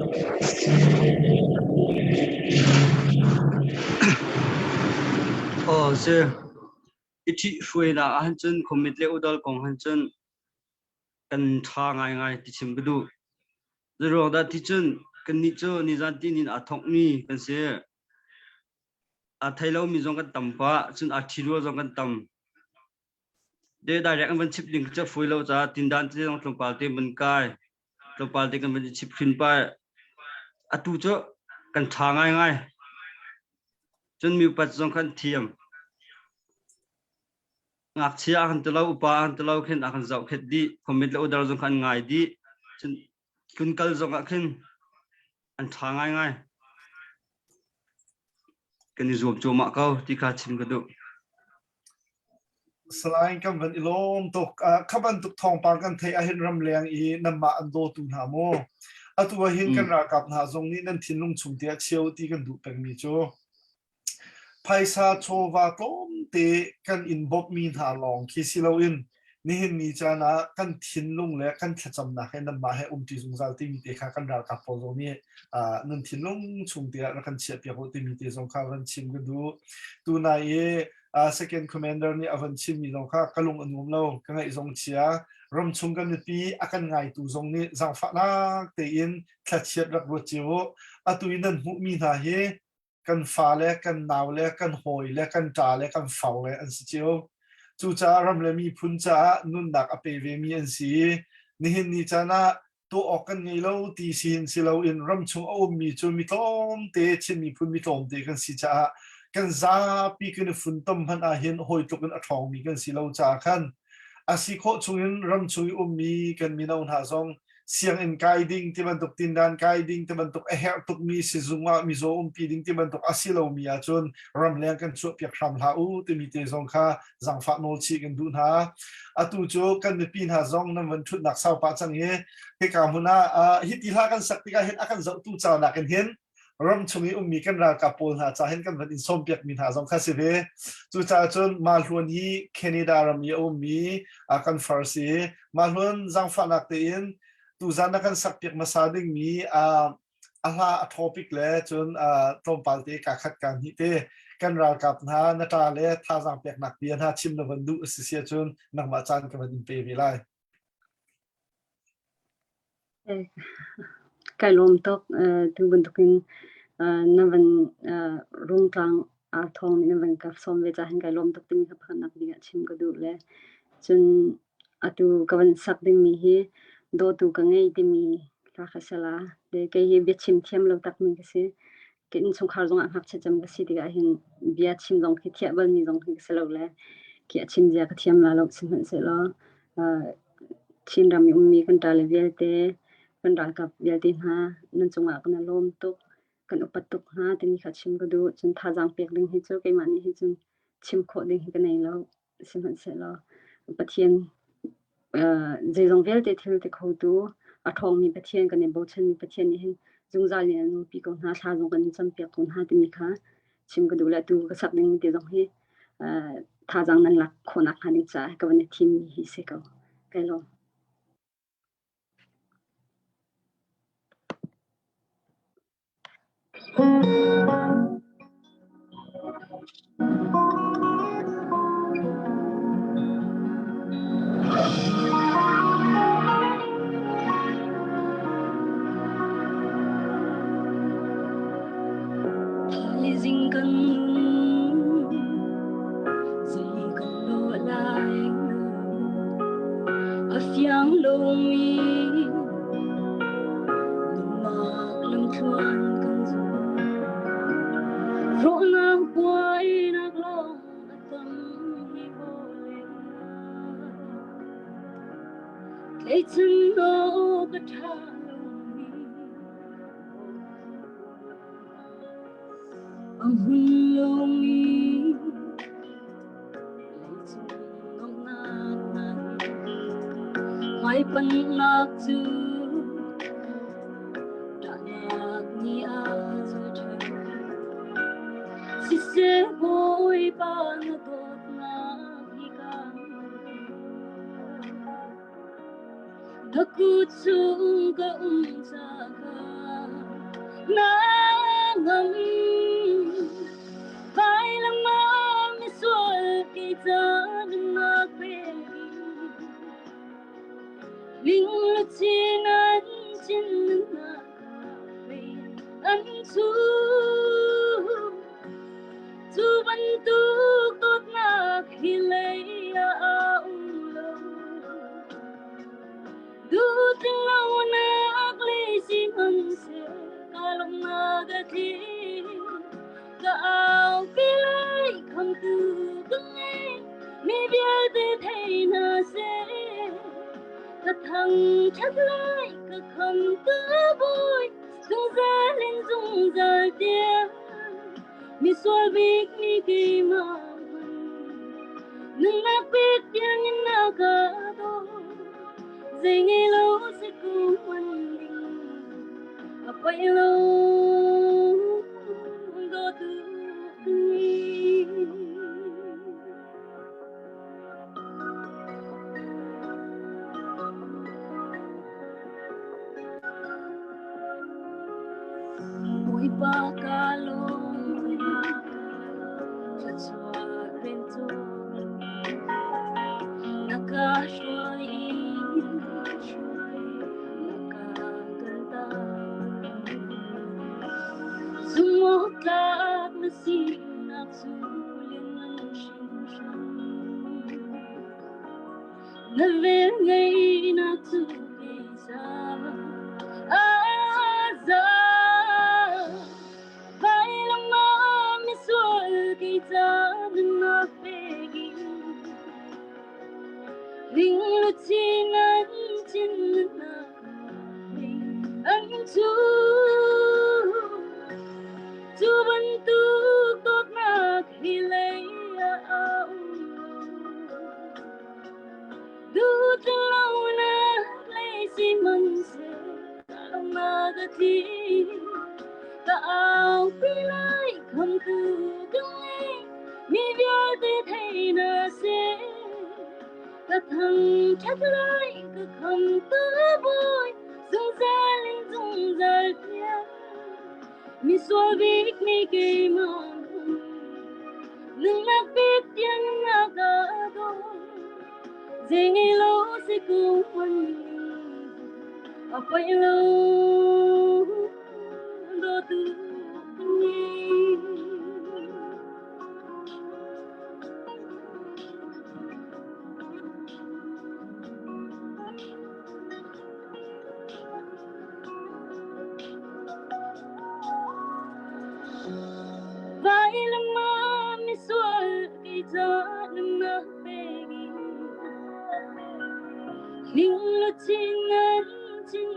Aw si. I ṭhihhruainak ahhin cun khuamit le udal kong hin cun kan ṭha ngaingai ti chim ka duh. Zeiruang dah ti cun kannih cu nizan tihnin aa thawkmi kan si. Aa thei lomi zong kan tam pah, cun aa ṭhi rua zong kan tam. De direct an van chip ding cu fawi lo caah tindan te zong tlawmpal te van kai. Tlawmpal te kan van i chip hrin pah. Atu cu kan ṭha ngaingai. Cun mi upat zong khan thiam. Ngakchia a kan ti lo, upa a kan ti lo khin a kan zohkhenh dih. Khuamit le udar zong kha an ngai dih. Cun tlunkal zong ah khin an ṭha ngaingai. Kan i zuam cuahmah ko ti kha chim ka duh. Salai kan van i lawm tuk. Kha bantuk thawngpang kan theih ahhin ramleng i nanmah an dawtu hna mu. Atu ahhin kan ralkap hna zong nih nan thinlung chung te ah cheu ti kan duh pengmi cu Phaisa chawva tlawmte kan in bawmhmi hna lawng khi si loin nihin ni caan ah kan thinlung le kan thlacamnak he nanmah he umṭi zungzal timi te kha kan ralkap pawl zong nih nan thinlung chung te ah rak kan chiahpiak u timi te zong kha van chim ka duh. Tunai i second commander nih a van chimmi zong kha ka lung a nuam lo, ka ngaih zong chia. Ramchung kan mipi a kan ngaitu zong nih zaangfahnak tein thlachiat rak ruat cio u. Atu i nan hmuhmi hna hi kan fale, kan naule, kan hawile, kan ṭale, kan farle an si cio. Cucaah ram le miphun caah nunnak a pe vemi an si i nihin ni caan ah tuah awk kan ngei lo ti sin si loin ramchung a ummi cu mi tlawmte Chin miphun mi tlawmte kan si caah kan zapi kan i funtom hmanh ahhin hawi tluk in a ṭhawngmi kan si lo caah khan a si khawh chungin ramchung i ummi kan mino hna zong sianginn kai ding ti bantuk tindan kai ding ti bantuk a herh tukmi sizung ah mizaw umpi ding ti bantuk a si lomi ahcun ramleng kan chuahpiak hram hlah u timi te zong kha zangfah nawl chih kan duh hna. Atu cu kan mipi hna zong nan van ṭhutnak sau pah cang i hika hmun ah hi ti hla kan sak tikah hin a kan zohtu ca nakin hin ramchung i ummi kan ralkap pawl hna ca hin kan van in sawmpiakmi hna zong kha si ve. Cucaah cun Mah Hluan hi Canada ram i a ummi kan far si. Mah Hluan zaangfahnak tein tuzan na kan sakpiak hmasa dingmi a hla a topic le cun tlawmpal te ka khat ka hnih te kan ralkap hna na ṭa le thazaang peknak bia hna chim na van duh a si si ahcun nangmah caan ka van in pe ve lai. Kai lawm tuk. Tu bantukin na van rungtlang arthawng nih na van ka sawm ve caah hin kai lawm tuk timi kha pakhatnak bik ah chim ka duh le cun atu ka van sak dingmi hi dawtu ka ngei timi hla kha si la. Kei hi biachim thiam lo takmi ka si. Ka innchungkhar zongah ngakchia cem ka si tikah hin bia chim zong hi thiah balmi zong hi ka si lo le khi a chim zia ka thiam la lo sihmanhsehlaw Chinram i ummi kan ṭale vialte kan ralkap vialte hna nan cungah kan i lawm tuk kan upat tuk hna timi kha chim ka duh. Cun thazaang pek ding hi cu keimah nih hi cun chim khawh ding hi ka nei lo. Sihmanhsehlaw Pathian zeizong vialte thil ti khotu a ṭhawngmi Pathian kan i bochanmi Pathian nih hin zungzal in an umpi ko hna, thla zong kan in campiak ko hna timi kha chim ka duh le atu ka sak ding ti zong hi thazaang nan lak khawhnak hnga ding caah ka van i thimmi hi si ko. Kai lawm. Thaizing kan nun zei kan lawh lai a fiang lomi Nunnak lamthluan kan zul. Rawhnak buainak lawng a tam hi vawlei ah. Tleichan awk a ṭha lomi a hmun lomi leicung nuamhnak hna hi hmaipanhnak cu ṭahnak nih a zul ṭheo. Siseh Bawipa na dawtnak hi ka Na kut chung ka um caah na ngam. Vailam ah. bantuk dawtnak hi lei ah a um lo. Duhtling lonak le sihmanhseh ka lawmhnak a tling. Ka aupi lai khamtu ka ngei, mi vialte thei hna seh. Ka thangṭhat lai ka khamtu Bawi, zungzal in zungzal tiang. Misual bik mi keimah nunnak pek tiangin na ka daw. Zei ngei lo si ku man ding a poi lo dawtu ni. Bawipa ka lawm, thluachuah rin cu na ka hruai i na ka kaltak. Zumhawktlak na sinak cu lianngan hringhran. Na vel ngeihnak cu kei za a za. Vailam ah misual kei ca nunnak pek in ring luchin an chin nak an cu. Cu bantuk dawtnak hi lei ah a um lo. Duhtlinglonak lei sihmanhseh lawmnak a tling. Ka aupi lai khamtu ka ngei, mi vialte thei hna seh. Ka thangṭhat lai ka khamtu Bawi, zungzal in zungzal tiang. Misual bik mi keimah nunnak bik tiang na ka daw. Zei ngei lo si ku man a poi lo dawtu ni. Vailam ah misual kei ca nunnak pek in Ning luchin an chin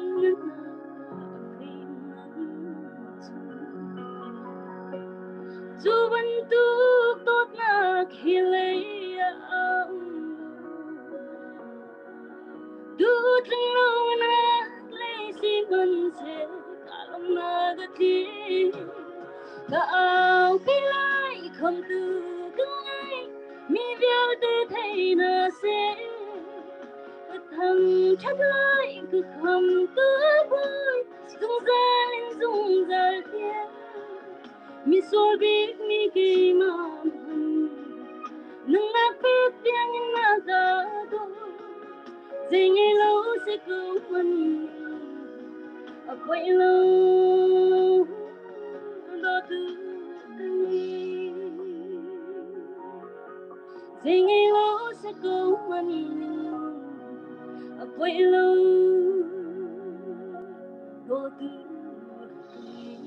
Cu bantuk dawtnak hi lei ah a um Duhtling lonak lei sihmanhseh ka lawmnak a tling. Ka aupi lai khamtu ka ngei, mi vialte thei hna seh. Ka thangṭhat lai ka khamtu Bawi, zungzal in zungzal tiang. Misual bik mi keimah hmanh nunnak pek tiangin na ka dawt. Zei ngei lo si ko hmanh a poi lo dawtu ka ngei. Zei ngei lo si ko hmanh a poi lo dawtu ka ngei.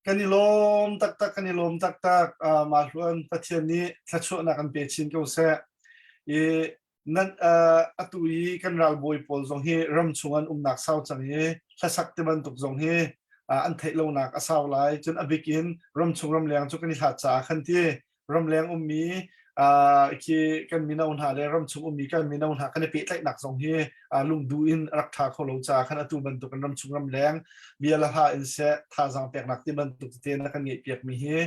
Kan i lawm taktak, kan i lawm taktak. Uh, mah hluan Pathian nih thluachuahnak an pe chin ko seh. I nan uh, atu i kan ralbawi pawl zong hi ram chung an umnak sau cang i hlasak ti bantuk zong hi uh, an theih lonak a sau lai. Cun a bik in ramchung ramleng cu kan i hlat caah khan ti ramleng ummi khi kan mino hna le ramchung ummi kan mino hna kan i pehtlaihnak zong hi lungduh in rak ṭha kho lo caah khan atu bantuk in ramchung ramleng bia le hla in seh thazaang peknak ti bantuk tete na kan ngeihpiakmi hi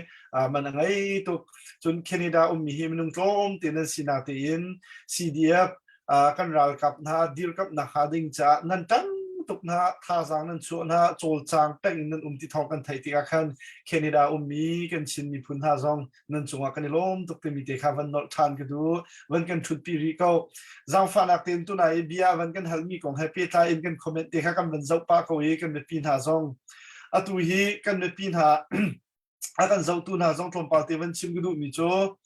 man a ngei tuk. Cun Canada ummi hi minung tlawm te nan sinak tein CDF kan ralkap hna dirkamhnak hnga ding caah nan ṭang. tuk hna thazaang nan chuah hna cawlcang peng in nan um ti thawng kan theih tikah khan Canada ummi kan Chin miphun hna zong nan cungah kan i lawm tuk timi te kha van nolh ṭhan ka duh. Van kan ṭhutpi rih ko. Zaangfahnak tein tunai i bia van kan halmi kong he pehtlai in kan comment te kha kan van zoh pah ko i kan mipi hna zong atu hi kan mipi hna a kan zohtu hna zong tlawmpal te van chim ka duhmi cu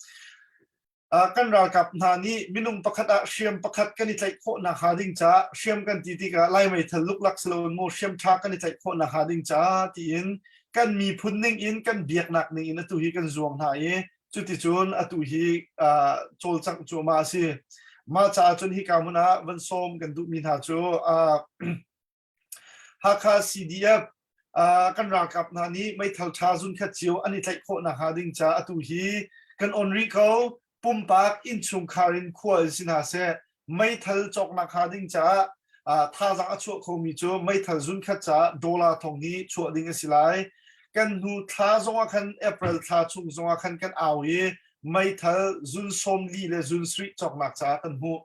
kan ralkap hna nih minung pakhat ah hriam pakhat kan i tlaih khawh nakhnga ding caah hriam kan ti tikah Lai meithal luklak si loin maw hriam ṭha kan i tlaih khawh nakhnga ding caah tiin kan miphun ning in kan biaknak ning in atu hi kan zuang hna i cuticun atu hi cawlcangh cuahmah a si. Mah caah cun hika hmun ah van sawm kan duhmi hna cu Hakha CDF kan ralkap hna nih meithal ṭha zunkhat cio an i tlaih khawh nakhnga ding caah atu hi kan on rih ko. Pumpak innchungkhar in khua in si hna seh, meithal cawknak hnga ding caah thazaang a chuah khomi cu meithal zunkhat caah dollar thong hi chuah ding a si lai. Kan hnu thla zongah khan April thla chung zongah khan kan au i meithal zun 40 le zun sarih cawknak caah kan hmuh.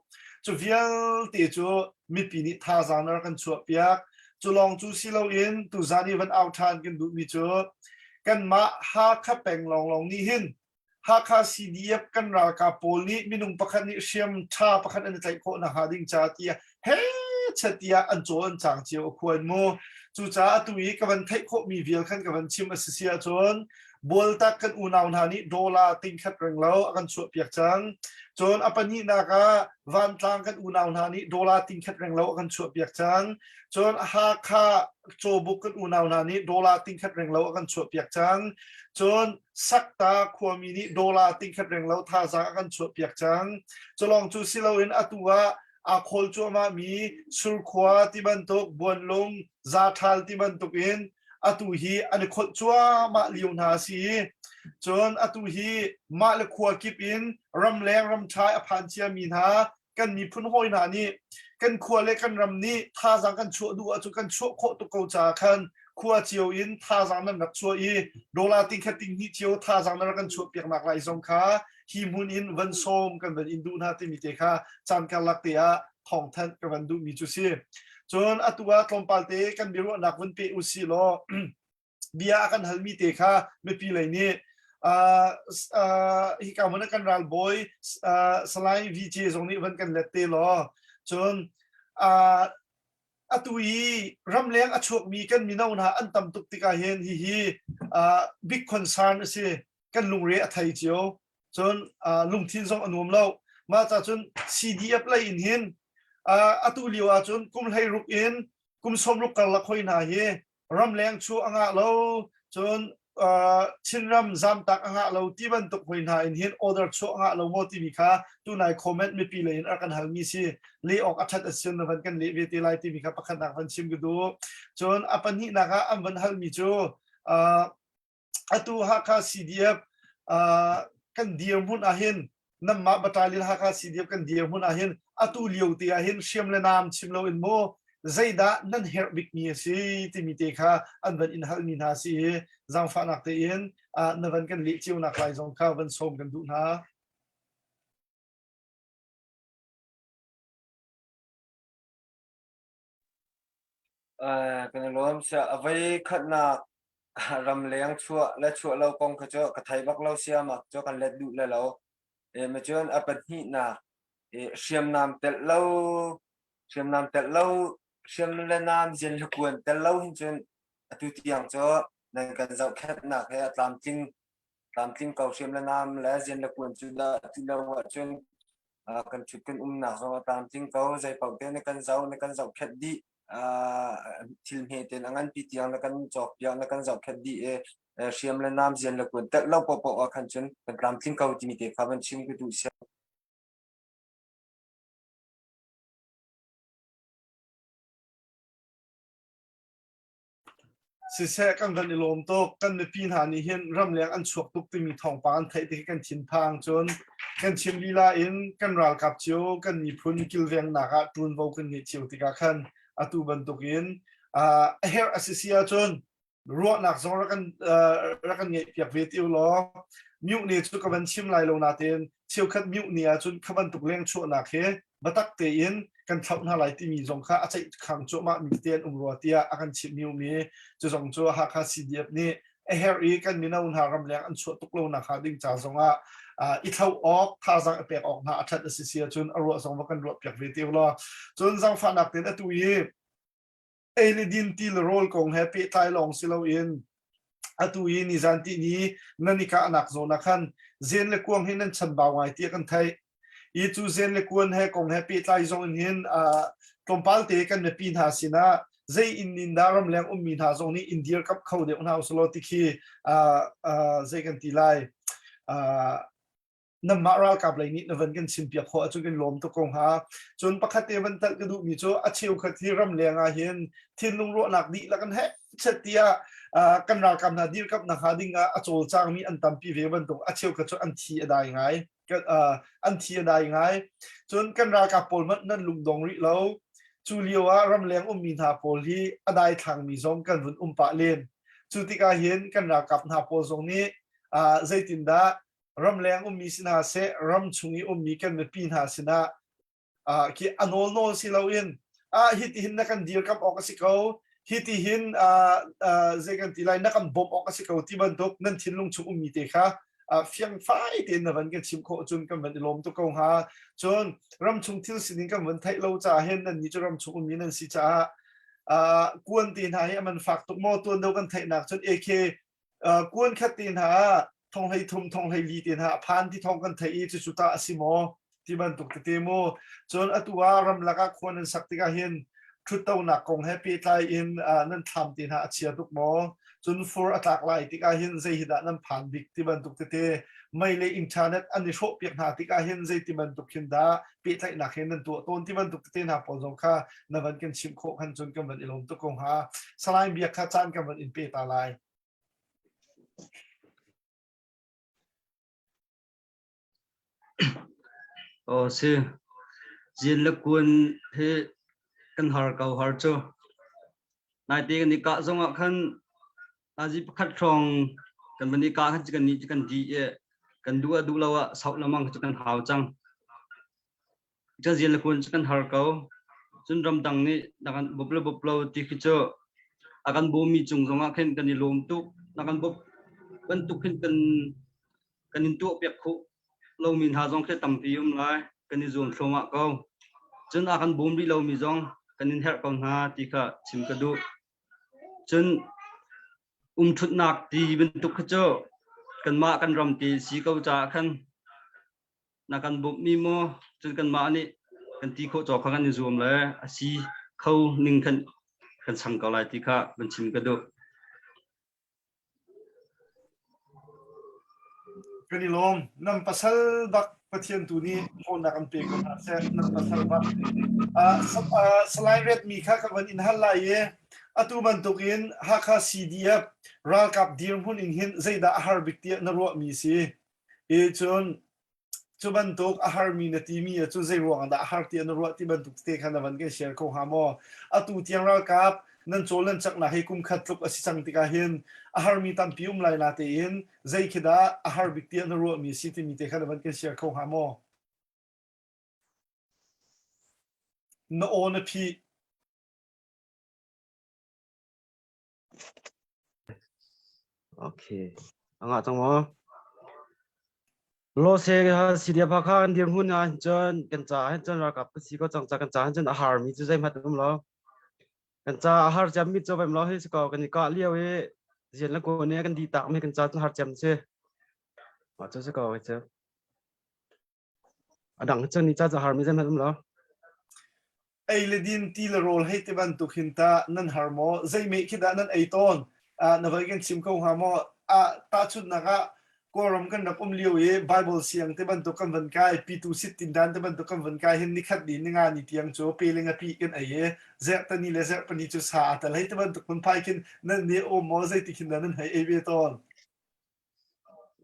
Cu vialte cu mipi nih thazaang na rak kan chuahpiak. Cu lawng cu si loin tuzan i van au ṭhan kan duhmi cu kanmah Hakha peng lawnglawng nih hin Hakha CDF kan ralkap pawl nih minung pakhat nih hriam ṭha pakhat an i tlaih khawh nakhnga ding ca tiah he chet tiah an cawl an cang cio a khuan mu. Cucaah atu i ka van theih khawhmi vial khan ka van chim a si si ahcun Bualtak kan unau hna nih dollar tingkhat reng lo a kan chuahpiak cang. Cun a pahnihnak ah Vantlang kan unau hna nih dollar tingkhat reng lo a kan chuahpiak cang. Cun Hakha Cawbuk kan unau hna nih dollar tingkhat reng lo a kan chuahpiak cang. Cun Sakta khuami nih dollar tingkhat reng lo thazaang a kan chuahpiak cang. Culawng cu si loin atu ah aa khawl cuahmah mi Surkhua ti bantuk, Buanlung, Zathal ti bantuk in atu hi an i kholh cuahmah lio hna a si i cun atu hi mah le khua kip in ramleng ramṭha a phan ciami hna kan miphun hawi hna nih kan khua le kan ram nih thazaang kan chuah duh ahcun kan chuah khawh tuk ko caah khan khua cio in thazaang nan rak chuah i dollar tingkhat tinghnih cio thazaang nan rak kan chuah piak nak lai zong kha hi hmun in van sawm kan van in duh hna timi te kha caan karlak te ah thawngthanh ka van duhmi cu si. Cun atu ah tlawmpal te kan biaruahnak vun pe u si law bia a kan halmi te kha mipi lei nih uh, uh, hika hmun ah kan ralbawi uh, Salai VJ zong nih van kan let te law cun uh, atu i ramleng a chuakmi kan mino hna an tam tuk tikah hin hihi uh, big concern a si kan lungre a thei cio cun lungthin zong a nuam lo mah ca cun CDF lei in hin atu lio ah cun kum 16 in kum 60 karlak hoi hna hi ramleng chu a ngah lo cun Chinram zamtak a ngah lo ti bantuk hoi hna in hin order chuah ngah lo maw timi kha tunai comment mipi lei in a kan halmi si le awk a that a sin na van kan leh ve te lai timi kha pakhatnak van chim ka duh cun a pahnihnak ah an van halmi cu atu Hakha CDF kan dirhmun ahhin nanmah battalion Hakha CDF kan dirhmun ahhin atu lio te ahhin hriam le naam chim loin maw zeidah nan herh bikmi a si timi te kha an van in halmi hna si i zaangfahnak tein na van kan leh cio nak lai zong kha van sawm kan duh hna. Kan i lawm. A voi khatnak ramleng chuah le chuah lo kong kha cu ka thei bak lo siamak cu kan let duh le lo. Ma cun a pahnihnak hriamnam telh lo hriamnam telh lo hriam le nam zian le kuan tel lo hin cun atu tiang cu nan kan zohkhenhnak he a tlamtling tlamtling ko hriam le nam le zian le kuan cu dah ti lo ahcun kan ṭhut kan umnak zong a tlamtling ko zei paoh te na kan zoh na kan zohkhenh dih thil hme ten a nganpi tiang na kan cawk piak na kan zohkhenh dih i hriam le nam zian le kuan telh lo paohpaoh ah khan cun kan tlamtling ko timi te kha van chim ka duh sia. Siseh kan van i lawm tuk. Kan mipi hna nih hin ramleng an chuak tuk timi thawngpang an theih tik kan thinphang. Cun kan chim lila in kan ralkap cio kan miphun kilvengnak ah ṭuanvo kan ngeih cio tikah khan atu bantukin a herh a si si ahcun ruahnak zong rak kan rak kan ngeih piak ve ti u law mute cu ka van chim lai lo natein cheukhat mute ni ahcun kha bantuk leng chuahnak hi biatak tein. kan thlauh hna lai timi zong kha a ceih khang cuahmah mi tete an um rua tiah a kan chimh mi um i cu zong cu Hakha CDF nih a herh i kan mino hna ramleng an chuah tuk lo nak hnga ding ca zong ah i thlo awk thazaang i pek awk hna a that a si si ahcun a ruah zong va kan ruah piak ve te ulaw cun zaangfahnak tein atu i ei le din ti le rawl kong he pehtlai lawng si loin atu i nizan ti ni nan i kahnak zawn ah khan zen le kuang hi nan chanbau ngai tiah kan theih i cu zen le kuan he kong he pehtlai zong in hin tlawmpal te kan mipi hna sinah zei inn in dah ramleng ummi hna zong nih in dirkamh kho deuh hna usulaw ti khi zei kan ti lai nanmah ralkap lei nih na van kan chim piak khawh ahcun kan lawm tuk ko hnga. Cun pakhat te van telh ka duhmi cu a cheukhat hi ramleng ah hin thinlung ruahnak dihlak an heh chet tiah kan ralkap hna dirkamhnak hnga ding ah a cawlcangmi an tampi ve bantuk a cheukhat cu an thi a dai ngai. An thi a dai ngai. Cun kan ralkap pawl hmanh nan lungdong rih lo. Cu lio ah ramleng ummi hna pawl hi a daithlangmi zong kan vun um pah len. Cu tikah hin kan ralkap hna pawl zong nih zeitindah ramleng ummi si hna seh ramchung i ummi kan mipi hna sinah uh, khi a nawl nawl si loin ah hi ti hin na kan dirkamh awk a si ko hi ti hin uh, uh, zei kan ti lai na kan bawmh awk a si ko ti bantuk nan thinlung chung ummi te kha uh, fiangfai tein na van kan chim khawh cun kan van i lawm tuk ko hnga cun ramchung thil sining kan van theih lo caah hin nan ni cu ramchung ummi nan si caah uh, kuan te hna hi a man fak tuk maw tuan do kan theihnak cun AK Kuan khat te hna ah thong hlei thum thong hlei li te hna a phan ti thong kan theih i cucu tah a si maw ti bantuk tete mu. Cun atu ah ramlak ah khua nan sak tikah hin ṭhuttonak kong he pehtlai in nan thlam te hna a chia tuk maw? Cun fur a tlak lai tikah hin zei hi dah nan phan bik ti bantuk tete mei le internet an i hrawhpiak hna tikah hin zei ti bantuk khin dah pehtlaihnak he nan tuah tawn ti bantuk tete hna pawl zong kha na van kan chimh khawh khan cun kan van i lawm tuk ko hnga. Salai Biak kha caan kan van in pe ta lai. Aw si. Zin le kun hi kan har ko har cu. Naite kan i kah zong ah khan nazi pakhat hrawng kan van i kah khan kan ni kan di i kan duh ah duh lo ah sauh lamang cu kan hau cang. Cazin le kun cu kan har ko. Cun ramdang nih na kan bawp le bawp lo ti khi cu a kan bawmmi cung zongah khin kan i lawm tuk. Na kan bawp bantuk khin kan kan in tuah piak khawh lomi hna zong khi tampi um lai. Kan i zuam thluahmah ko. Cun a kan bawm rih lomi zong kan in herh ko hna ti kha chim ka duh. Cun umṭhutnak ti bantuk khi cu kanmah kan ram ti si ko caah khan na kan bawmhmi maw cun kanmah nih kan ti khawh cawk kha kan i zuam le a si kho ning khan kan chang ko lai ti kha van chim ka duh. Kan i lawm. Nan pasal bak Pathian tu nih ṭhawnnak an pe ko hna seh. Nan pasal bak. Uh, Salai ret mi kha ka van in hal lai i atu bantukin Hakha CDF ralkap dirhmun in hin zeidah a har bik tiah na ruahmi si? I cun cu bantuk a harmi na timi cu zei ruang dah a har ti na ruah ti bantuk te kha na van kan share kho hnga maw? Atu tiang ralkap nan cawl nan caknak hi kum khat tluk a si cang tikah hin a harmi tampi um lai na tein zei khi dah a har bik tiah na ruahmi si timi te kha na van kan share kho hnga maw? Na aw na phih. Okay. Anga cang maw? Lo se ha sidia pha kha kan dirhmun ah cun kan ca ah cun ralkap kan si ko cang ca kan ca cun a har mi cu zeihmanh um lo. Kan ca a har cem mi cu vem lo hi si ko kan i kah lio i zian le ko ne kan di tak mi kan ca cun har cem si. Mah cu si ko cu. A dang cun ni ca cu har mi zeihmanh um lo. Ei le din ti le rawl hei ti bantuk hin tah nan har maw? Zeimeh khi dah nan ei tawn? Na voi kan chim ko hnga maw? Tahchunhnak ah Kawlram kan rak um lio i Bible siang te bantuk kan van kai, pitu sit tindan te bantuk kan van kai hin nikhat ni ninga ni tiang cu pe le ngapi kan ei i zerhtani le zerhpani cu sa aa tel hei ti bantuk phunphai khin nan nih um maw zeiti khin dah nan hei ei ve tawn?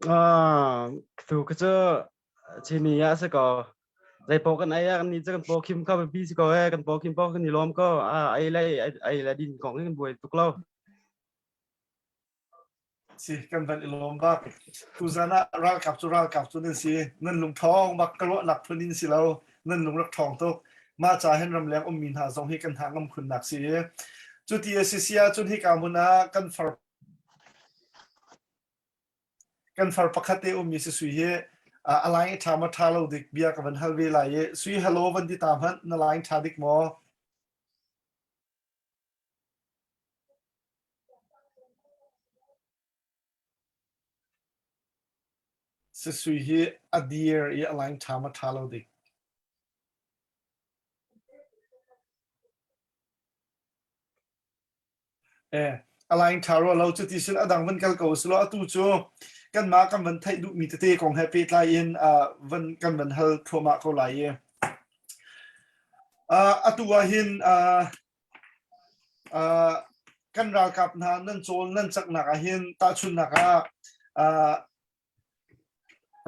Ah, tu ka cu Chinmi ah si ko. Zei paoh kan ei ah kan nih cu kan pawkhim kha biapi si ko ee. Kan pawkhim paoh kan i lawm ko. Ah, ei le ei le din kong hi kan buai tuk lo. Si kan van i lawm bak. Tuzan ah ralkap cu ralkap cu nan si. Nan lung ṭhawng bak ka ruahnak phun in si lo. Nan lung rak ṭhawng tuk. Mah ca hin ramleng ummi hna zong hi kan hna ngam khunnak si i cuti a si si ahcun hika hmun ah kan far kan far pakhat te ummi si sui hi a line ṭha ma ṭha lo dik bia ka van hal ve lai i sui hello van ti ta hmanh na line ṭha dik maw? Sisui hi a dir i a line ṭha ma ṭha lo dik. Eh, a line ṭha rua lo cuti sin a dang van kal ko silo atu cu kanmah kan van theih duhmi tete kong he pehtlai in uh, van kan van hal thluahmah ko lai i. Uh, atu ah hin uh, Uh, kan ralkap hna nan cawl nan caknak ah hin tahchunhnak ah uh,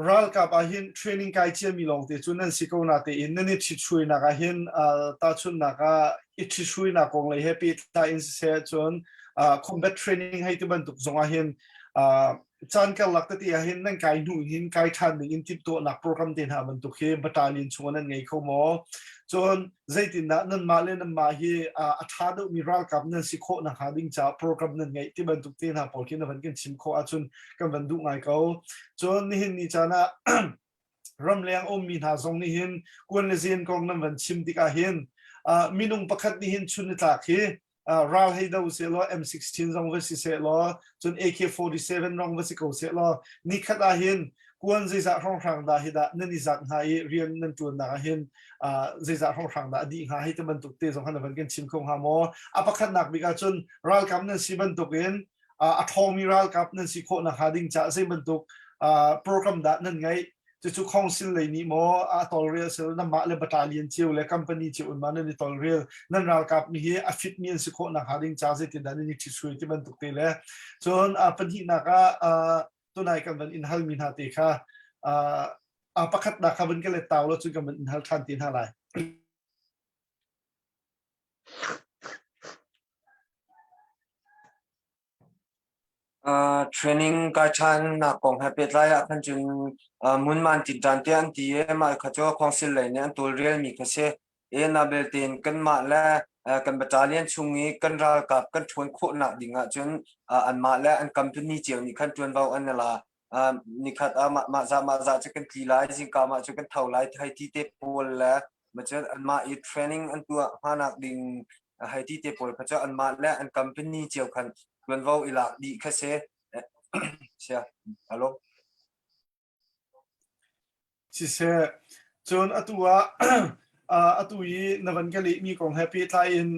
ralkap ah hin training kai ciami lawngte cu nan si ko na tein nan i ṭhithruainak ah hin uh, tahchunhnak ah i ṭhithruainak kong lei he pehtlai in siseh cun uh, combat training hei ti bantuk zong ah hin uh, caan karlak tete ah hin nan kai hnu hin kai ṭhan ding in timhtuahnak program te hna bantuk hi battalion chung ah nan ngei kho maw? Cun zeitindah nanmah le nanmah hi a ṭha deuhmi ralkap nan si khawh nakhnga ding caah program nan ngeih ti bantuk te hna pawl khi na van kan chim khawh ahcun kan van duh ngai ko. Cun nihin ni caan ah ramleng ummi hna zong nih hin kuan le zen kong nan van chim tikah hin minung pakhat nih hin chun ni tlak hi ral hei do seh law M16 zong va si seh law cun AK47 rong va si ko seh law nikhat ah hin kuan zeizah hrawnghrang dah hi dah nan i zat hnga i rian nan ṭuannak ah hin zeizah hrawnghrang dah a dih hnga hei ti bantuk te zong han van kan chim kho hnga maw? A pakhatnak bik ah cun ralkap nan si bantukin a ṭhawngmi ralkap nan si khawh nakhnga ding caah zei bantuk program dah nan ngeih? Cucu council lei nih maw a tawlrel sel nanmah le battalion cio le company cio in ma nan i tawlrel nan ralkap mi hi a fit mi an si khawh nakhnga ding ca zeitin dah nan i ṭhithruai ti bantuk te le cun pahnihnak ah tunai kan van in halmi hna te kha pakhatnak kha van ka let tau lo cun kan van in hal ṭhan te hna lai. Training kai ṭhannak kong he pehtlai ah khan cun hmunman tinṭan tiah an ti i mah kha cu council lei nih an tawlrelmi kha si. Na belte in kanmah le kan battalion chung i kan ralkap kan ṭhawn khawhnak ding ahcun anmah le an company cio nih khan ṭuanvo an i la. Nikhat ah mah zah mah zah cu kan tli lai, zingka mah cu kan tho lai hei ti te pawl le cun anmah i training an tuah hmanak ding hei ti te pawl kha cu anmah le an company cio khan tuanvo i lak dih kha si. Sia, hello. Siseh, cun atu ah atu i na van ka lehmi kong he pehtlai in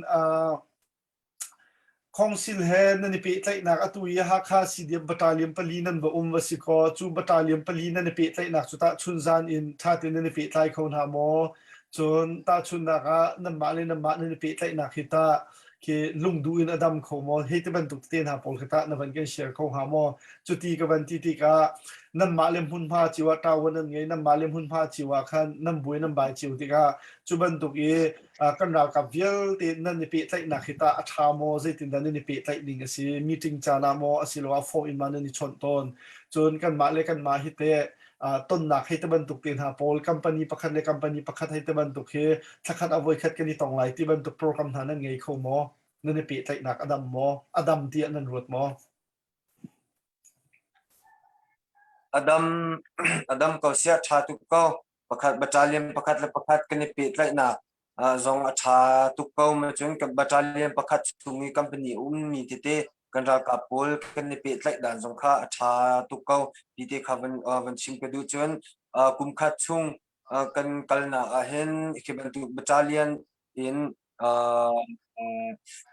Khawngsil he nan i pehtlaihnak atu i Hakha CDF battalion pali nan va um va si kaw cu battalion pali nan i pehtlaihnak cu tah chunzan in ṭha tein nan i pehtlai kho hna maw? Cun tahchunhnak ah nanmah le nanmah nan i pehtlaihnak hi tah khi lungduh in a dam kho maw? Hei ti bantuk tete hna pawl kha tah na van kan share kho hnga maw? Cuti ka van ti tikah nanmah le hmunhma cio ah ṭawan nan ngei, nanmah le hmunhma cio ah khan nan buai nan bai cio tikah cu bantuk i kan ralkap vialte nan i pehtlaihnak hi tah a ṭha maw zeitindah nan i pehtlaih ning a si meeting caan ah maw asiloah phone in ma nan i chawnh tawn cun kanmah le kanmah hi teh tonnak hei te bantuk te hna pawl company pakhat le company pakhat hei te bantuk hi thlakhat a voikhat kan i tong lai ti bantuk program hna nan ngei kho maw nan i pehtlaihnak a dam maw a dam tiah nan ruat maw A dam a dam ko sia ṭha tuk ko pakhat battalion pakhat le pakhat kan i pehtlaihnak zong a ṭha tuk ko. Cun battalion pakhat chung i company a ummi tete kan ralkap pawl kan i pehtlaih dan zong kha a ṭha tuk ko ti te kha van, van chim ka duh. Cun kum khat chung kan kalnak ah hin khi bantuk battalion in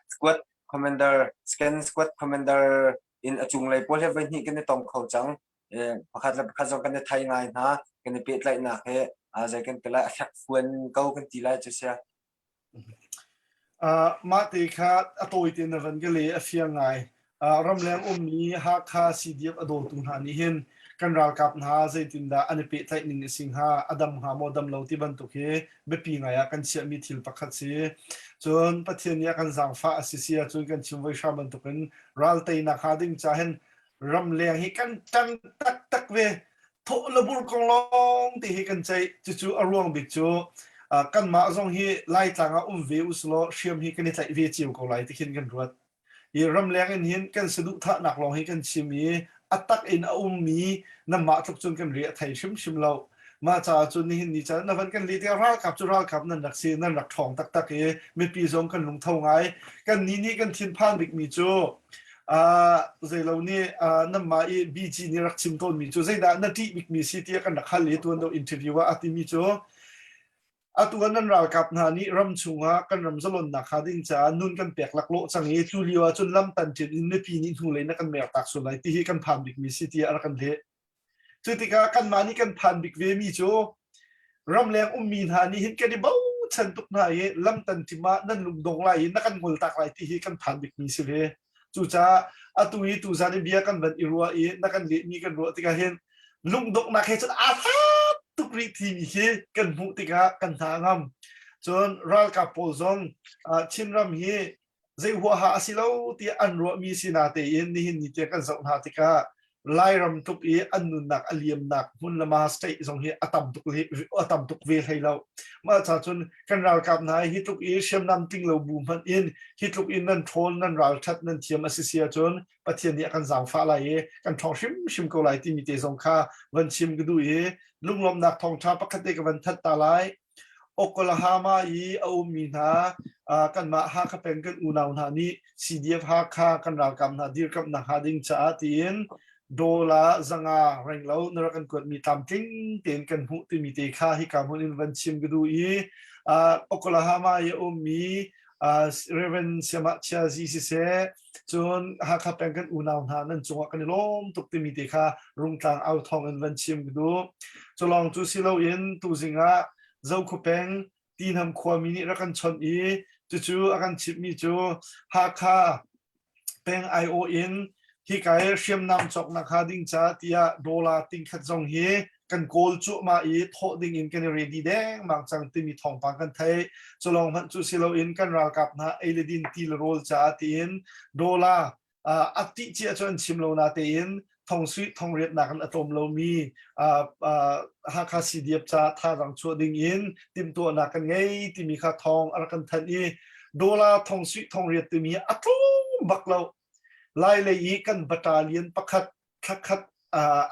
squad commander scan squad commander in a cunglei pawl he voi hnih kan i tong kho cang. Pakhat le pakhat zong kan i thei ngai hna kan i pehtlaihnak he zei kan ti lai a fekfuan ko kan ti lai cu sia. Mah te kha a tawi te na van ka le a fiang ngai. Ramleng ummi Hakha CDF a dawtu hna nih hin kan ralkap hna zeitindah an i pehtlaih ning a si hnga, a dam hnga maw dam lo ti bantuk hi biapi ngai ah kan chiahmi thil pakhat si. Cun Pathian nih a kan zaangfah a si si ahcun kan chim voi hram bantukin ral teinak hnga ding ca hin ramleng hi kan ṭang taktak ve. Thawh le bur kong lawng te hi kan ceih. Cucu a ruang bik cu. Kanmah zong hi Laitlang ah um ve usilaw hriam hi kan i tlaih ve cio ko lai ti khin kan ruat. Hi ramleng in hin kan saduhthahnak lawng hi kan chim i a tak in a ummi nanmah tluk cun kan ri a thei hrimhrim lo. Mah caah cun nihin ni caan na van kan leh tikah ralkap cu ralkap nan rak si nan rak ṭhawng taktak i mipi zong kan lungtho ngai. Kan nih nih kan thinphan bikmi cu uh, zeilo nih uh, nanmah i BG nih rak chim tawnmi cu zeidah na ṭih bikmi si tiah kan rak hal i tuan deuh interview ah a timi cu Atu ah nan ralkap hna nih ram chungah kan ram zalonnak hnga ding caah nun kan pek laklawh cang i cu lio ah cun lam tanṭin in mipi nih hnulei na kan mertak sual lai ti hi kan phan bikmi si tiah a rak kan leh. Cu tikah kanmah nih kan phan bik vemi cu ramleng ummi hna nih hin kan i bochan tuk hna i lam tanṭim ah nan lungdong lai i na kan ngoltak lai ti hi kan phan bikmi si ve. Cucaah atu i tuzan i bia kan van i ruah i na kan lehmi kan ruah tikah hin lungdonghnak he cun aa hlat tuk rih timi hi kan hmuh tikah kan hna a ngam. Cun ralkap pawl zong Chinram hi zei huaha a si lo tiah an ruahmi si natein nihin ni tiang kan zoh hna tikah Lairam tluk i an nunnak a liamnak hmun le ma state zong hi a tam tuk a tam tuk ve hlei lo. Mah ca cun kan ralkap hna hi tluk i hriamnam tling lo bu hmanh in hi tluk in nan ṭhawn nan ralṭhat nan thiam a si si ahcun Pathian nih a kan zaangfah lai i kan ṭhawng hrimhrim ko lai timi te zong kha van chim ka duh i lunglawmhnak thawngṭha pakhat te ka van that ta lai. Oklahoma i a ummi hna kanmah Hakha peng kan unau hna nih CDF Hakha kan ralkap hna dirkamhnak hnga ding caah tiin dollar 500 renglo na rak kan kuatmi tlamtling tein kan hmuh timi te kha hika hmun in van chim ka duh i Oklahoma i a ummi Reverend Siamah Chiazi siseh cun Hakha peng kan unau hna nan cungah kan i lawm tuk timi te kha Rungtlang au thawng in van chim ka duh. Culawng cu si loin tuzing ah Zokhua peng Tinham khuami nih rak kan chawnh i cucu a kan chimhmi cu Hakha peng aiawh in hika i hriamnam cawknak hnga ding ca tiah dollar tingkhat zong hi kan kawl cuahmah i thawh ding in kan i ready dengmang cang timi thawngpang kan theih. Culawng hmanh cu si loin kan ralkap hna ei le din ti le rawl caah tiin dollar a tih cia cu an chim lo na tein thongsuih thongriatnak in a tlawm lomi Hakha CDF ca thazaang chuah ding in timhtuahnak kan ngei timi kha thawng a rak kan thanh i dollar thongsuih thongriat timi a tlawm bak lo. Lai lei i kan battalion pakhat thlakhat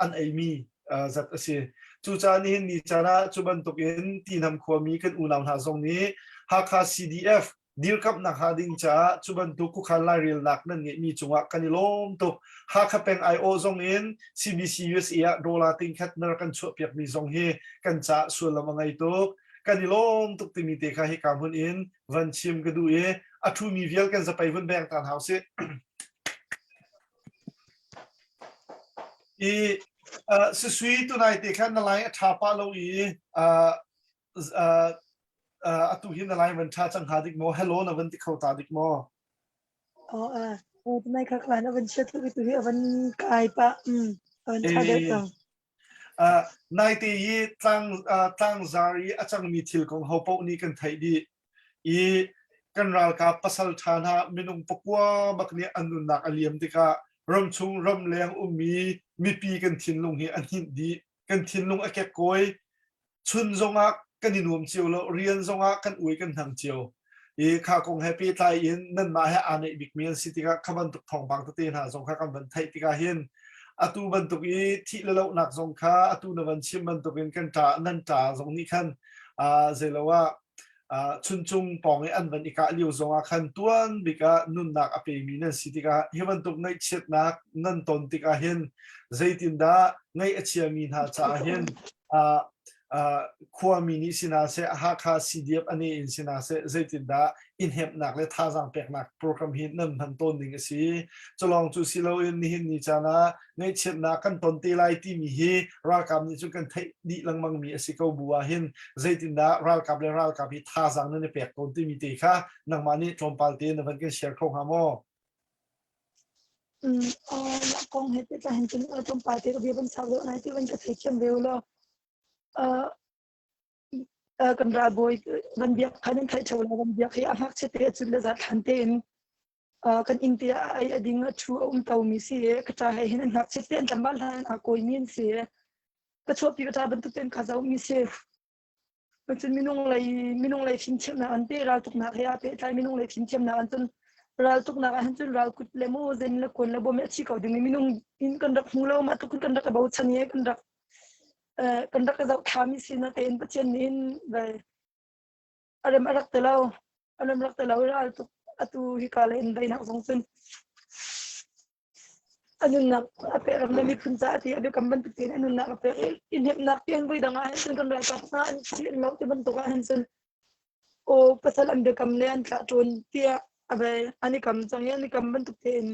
an eimi zat a si. Cucaah nihin ni caan ah cu bantukin Tinam khuami kan unau hna zong nih Hakha CDF dirkamhnak hnga ding caah cu bantuk khuakhan lairelnak nan ngeihmi cungah kan i lawm tuk. Hakha peng aiawh zong in CBC USA ah dollar tingkhat na rak kan chuahpiakmi zong hi kan caah sullam a ngei tuk. Kan i lawm tuk timi te kha hika hmun in van chim ka duh i a ṭhumi vial kan zapei vun beng ta hna usih. I uh, sisui tunai te khan na lai a ṭha pah lo i uh, uh, uh, atu hi na lai van ṭha cang hnga dik maw? Hello na van ti kho ta dik maw? Oh, uh, oh, tunai kha klan a van chia tuk i tu hi a van kai pah. Mm, a van ṭha deuh cang. Uh, naite i tlang uh, tlangzar i a cangmi thil kong ho paoh nih kan theih dih i kan ralkap pasal ṭha hna minung pakua bak nih an nunnak a liam tikah ramchung ramleng ummi mipi kan thinlung hi a hninh dih kan thinlung a kekkawi chun zongah kan i nuam cio lo rian zongah kan uai kan hnang cio i kha kong he pehtlai in nanmah he aa neih bikmi an si tikah kha bantuk thawngpang tete hna zong kha kan van theih tikah hin atu bantuk i thih le lohnak zong kha atu na van chim bantuk in kan ṭa nan ṭa zong nih khan zeilo ah chuncung pawng i an van i kah lio zongah khan tuan bik ah nunnak a pemi nan si tikah hi bantuk ngaihchiatnak nan ton tikah hin zeitindah ngaih a chiami hna caah hin khuami nih si hna seh Hakha CDF ane in si hna seh zeitindah inhemnak le thazaang peknak program hi nan hman tawn ding a si culawng cu si loin nihin ni caan ah ngaihchiatnak kan ton te lai timi hi ralkap nih cun kan theih dih lengmang mi a si ko bu ah hin zeitindah ralkap le ralkap hi thazaang nan i pek tawn timi te kha nangmah nih tlawmpal te na van kan share kho hnga maw? Mm, uh, kong he te hin cun tlawmpal te ka bia van sau deuh nai ti van ka theithiam ve law. Uh, kan ralbawi van biak khan in theih theo la van biak hi a ngakchia te cun le zat thlan te in kan inn te ah ai a ding a thu a um to mi si e ka ṭa he hin an ngakchia te an tlangval hlan a kawi mi an si e ka chuahpi ka ṭa bantuk ten ka zo mi si. Cun minung lei minung lei fimthiamnak an pe raltuknak he aa pehtlai minung lei fimthiamnak an cun raltuknak ah hin cun ralkut le mu zen le kuan le bom a thi ko ding minung in kan rak hmu lo mah tluk kan rak i bochan i kan rak kan rak i zoh thami si na tein Pathian nih hin a rem a rak ti lo a rem rak ti lo ral tuk atu hika le in daihnak zong cun A nunnak a pek ram le miphun caah ti a biakam bantuk tein a nunnak a pek i i hnemhnak ti an voi dang ah hin cun kan ralkap hna an thi an loh ti bantuk ah hin cun aw pasal an biakam le an tlah ṭawn tiah a ve an i kam cang i an i kam bantuk tein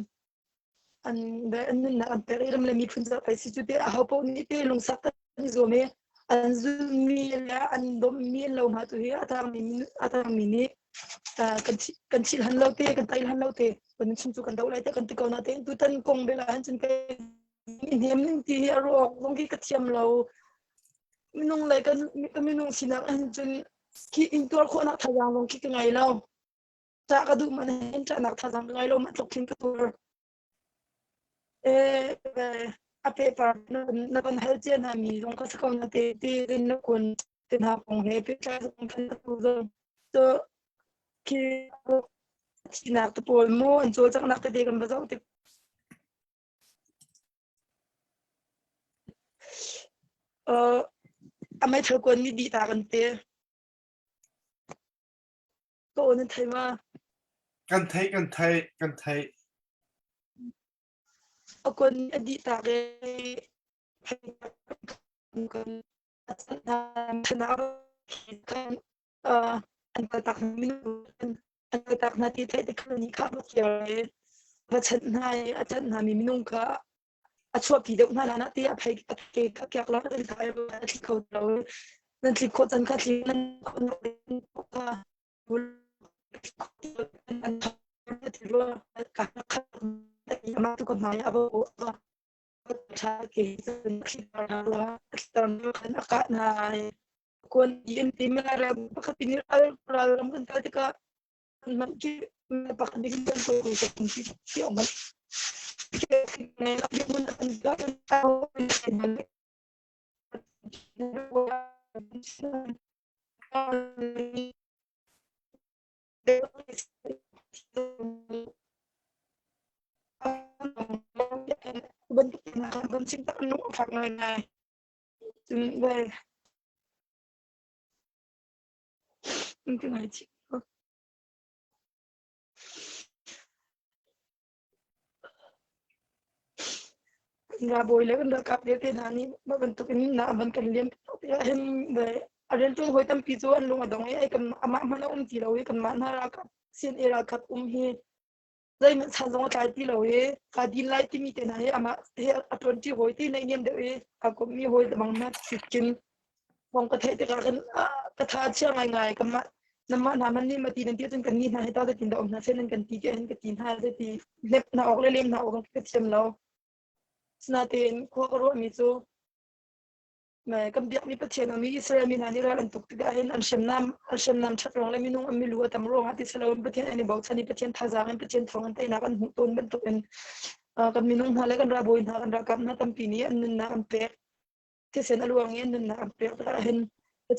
an ve an nunnak an pek i ram le miphun caah pei si cu te aho paoh nih te lungsak kan i zuam i an zulmi le an domhmi an lo hna tu hi a tangmi a tangmi nih kan kan thil han lo te kan tai han lo te kan chung cu kan do lai te kan ti ko na te tutan kong bel ah cun kai hnem ning ti hi a ruak zong khi ka thiam lo minung le kan ka minung sinak hin cun khi intuar khawhnak thazaang zong khi ka ngei lo ta ka duh man hin ṭahnak thazaang ka ngei lo ma tluk khin ka tuar eh a paper na kan hal cia hna mi zong ka si ko na te ti rin na kun te hna kong he pehtlai zong kan tu zong to khi thinak te pawl mu an cawlcanghnak tete kan va zoh tik uh, a meithal kuan nih dih ta kan te ka aw nan thei ma Kan theih kan theih kan theih. A kuan a dih tak i an kaltak an kaltak hna ti theih tik nih kha va kir i va chanh hna i a chanh hna mi minung kha a chuahpi deuh hna hlan ah ti a phei a ke kha kiak la an thai a thli kho lo nan thli khawh can kha thli nan kha an ka tu ka hmai a va ṭha ke khan a kah hna kuan in ti mi ral pakhat in ral ral ram kan kal tikah man ki pakhat ding kan ko ko kan ti ti om Bantuk in kan chim tak lung a fak ngaingai. Cun well, ka ngaihchih. Ralbawi le kan ralkap vialte hna nih mah bantuk in na van kan liam tikah hin a rianṭuan hawi tampi cu an lung a dong i ai kan amah hmanh a um ti lo i kanmah hna ralkap CNA ralkap um hi zeihmanh san zong a tlai ti lo i kaa din lai timi te hna hi amah he a ṭuanṭi hawi ti naihniam deuh i aa komhmi hawi bang hna kin Kong ka theih tikah khan ka tha a chia ngaingai. Kanmah nanmah hna hmanh nih mati nan ti ahcun kannih hna hi tah zeitin dah um hna seh nan kan ti tiah hin ka ti hna. Zeiti hlep hna awk le lem hna awk ka thiam lo. Asinain khua ka ruahmi cu kan biakmi Pathian a mi Israel mi hna nih ral an tuk tikah hin an hriamnam an hriamnam ṭhat ruang le minung an milu a tam ruangah ti si loin Pathian an i bochan i Pathian thazaang in Pathian thawng in teinak an hmuh tawn bantukin kan minung hna le kan ralbawi hna kan ralkap hna tampi nih an nunnak an pek. Thisen a luang i an nunnak an pek tikah hin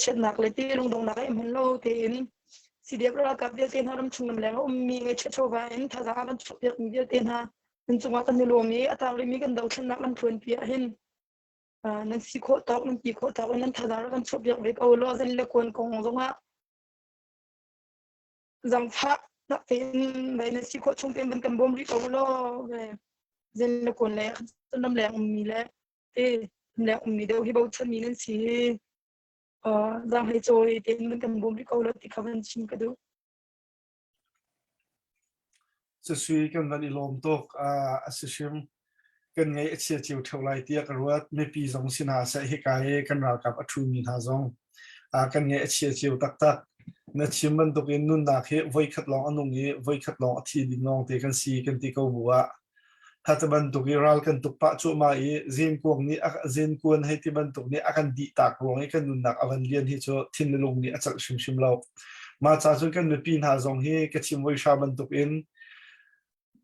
chiatnak le ti lungdonghnak a hman lo tein CDF ralkap vialte hna ramchung lamleng a ummi ngaihchiat chawva in thazaang a kan chuahpiakmi vialte hna nan cungah kan i lawm i a tang rihmi kan dothlennak lamthluanpi ah hin nan si khawh tawk nan ti khawh tawk in nan thazaang rak kan chuahpiak ve ko law zan le kuan kong zongah zangfah nak tein vai na si khawh chung tein van kan bawm rih ko law zen le kuan le ramleng ummi le te le ummi deuh hi bochanmi nan si hi zaanghlei cawi tein van kan bawm rih ko lo ti kha van chim ka duh. Sui kan van i lawm tuk a si hrim kan ngaih a chia cio ṭheo lai tiah ka ruat mipi zong si hna seh hika i kan ralkap a ṭhumi hna zong kan ngaih a chia cio taktak na chim bantukin nunnak hi voikhat lawng a nung i voikhat lawng a thi ding lawng te kan si kan ti ko bu ah Hata bantuk i ral kan tuk pah cuahmah i zenkuang nih a zenkuan hei ti bantuk nih a kan dih tak ruang i kan nunnak a van lian hi cu thin le lung nih a celh hrimhrim lo. Mah ca cun kan mipi hna zong hi ka chim voi hra bantuk in.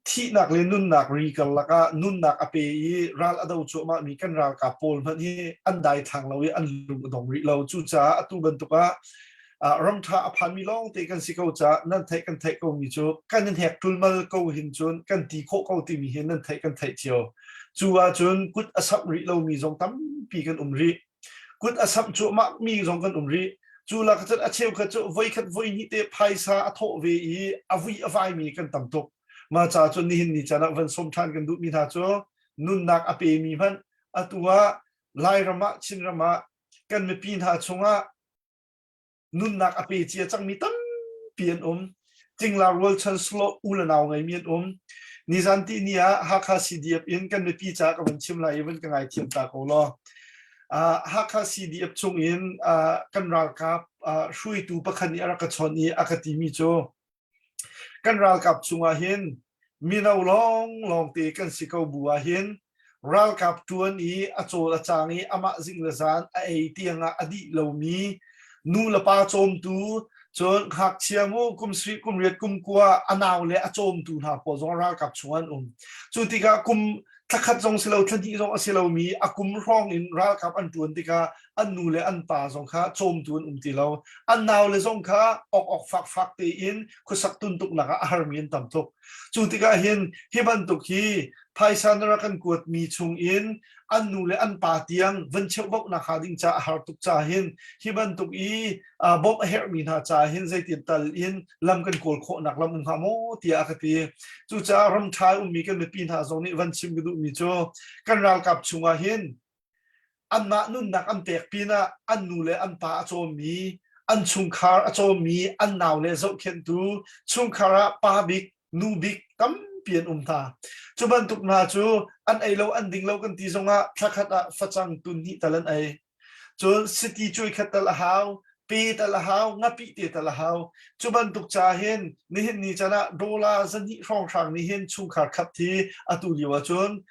Thihnak le nunnak ri karlak ah nunnak a pe i ral a do cuahmah mi kan ralkap pawl hmanh hi an daithlang lo i an lung a dong rih lo. Cucaah atu bantuk ah ramṭha a phanmi lawngte kan si ko caah nan theih kan theih komi cu kan in hek ṭulmal ko hin cun kan ti khawh ko timi hi nan theih kan theih cio. Cu ahcun kut a samh rih lomi zong tampi kan um rih. Kut a samh cuahmah mi zong kan um rih. Cu lak cun a cheukhat cu voikhat voihnih te phaisa a thawh ve i a vui a vaimi kan tam tuk. Mah ca cun nihin ni caan ah van sawm ṭhan kan duhmi hna cu nunnak a pemi hmanh atu ah Lairam ah Chinram ah kan mipi hna chungah nunnak a pe cia cangmi tampi an um. Cingla rualchan slawh u le nau ngeimi an um. Nizan ti ni ah Hakha CDF in kan mipi ca ka van chim lai i van ka ngaithiam ta ko law. Uh, Hakha CDF chung in uh, kan ralkap uh, hruaitu pakhat nih a rak ka chawnh i a ka timi cu Kan ralkap chungah hin mino lawnglawngte kan si ko bu ah hin ralkap ṭuan i a cawl a caang i amah zing le zan a ei tiangah a dih lomi nu le pa cawmtu cun ngakchia mu kum sarih kum riat kum kua a nau le a cawmtu hna pawl zong ralkap chungah an um. Cu tikah kum thlakhat zong si lo thla hnih zong a si lomi a kum hrawng in ralkap an ṭuan tikah an nu le an pa zong kha cawmtu an um ti lo. An naule zong kha awk awk fak fak tein khuasak tuntuknak ah a harmi an tam tuk. Cu tikah hin hi bantuk hi phaisa na rak kan kuatmi chung in an nu le an pa tiang van cheuhbauhnak hnga ding ca a har tuk ca hin hi bantuk i bawmh a herhmi hna ca hin zeitin tal in lam kan kawl khawhnak lam um hnga maw tiah a ka ti. Cucaah ram ṭha ummi kan mipi hna zong nih van chim ka duhmi cu kan ralkap chungah hin Anmah nunnak an pek pinah an nu le an pa a cawmmi, an chungkhar a cawmmi, an naule zohkhenhtu, chungkhar ah pa bik, nu bik tampi an um hna. Cu bantuk hna cu an ei lo an ding lo kan ti zongah thlakhat ah facang tun hnih tal an ei. Cun siti cuai khat tal a hau, pe tal a hau, ngapih te tal a hau. Cu bantuk ca hin nihin ni chan ah dollar zahnih hrawnghrang nih hin chungkhar khat hi atu lio ahcun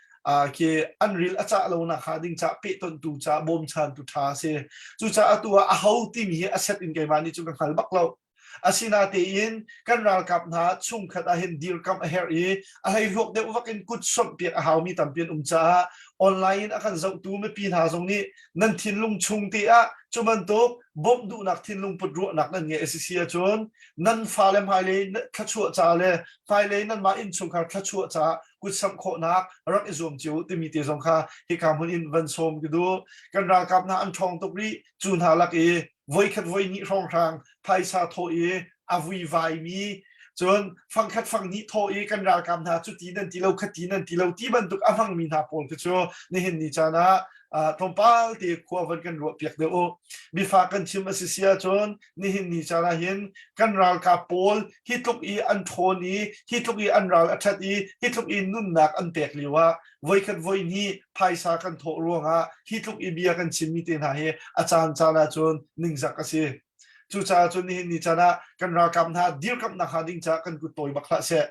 khi an ril a cah lo nak hnga ding ca pehtonhtu ca bawmchantu ṭha a si. Cucaah atu ah aho timi hi a set in keimah nih cun ka hngal bak lo. Asinatein kan ralkap hna chungkhat ah hin dirkamh a herh i a hleihluak deuh vak in kut sawmhpiak a haumi tampi an um caah online in a kan zohtu mipi hna zong nih nan thinlung chung te ah cu bantuk bawmh duhnak thinlung put ruahnak nan ngeih a si si ahcun nan fale hmailei thluachuah ca le hmailei nanmah innchungkhar thluachuah caah kutsamh khawhnak rak i zuam cio timi te zong kha hika hmun in van sawm ka duh. Kan ralkap hna an ṭhawng tuk rih cu hna lak i voikhat voihnih hrawnghrang phaisa thawh i a vuivaimi cun fangkhat fanghnih thawh i kan ralkap hna cu ti nan ti lo khati nan ti lo ti bantuk a hmangmi hna pawl khi cu nihin ni caan ah tlawmpal te khua van kan ruah piak deuh u bifa kan chim a si si ahcun nihin ni caan ah hin kan ralkap pawl hi tluk i an ṭhawn i hi tluk i an ral a ṭhat i hi tluk i nunnak an pek lio ah voikhat voihnih phaisa kan thawh ruangah hi tluk i bia kan chimmi te hna hi a caan caan ahcun ningzak a si. Cucaah cun nihin ni caan ah kan ralkap hna dirkamhnak hnga ding caah kan kut tawi bak hlah seh.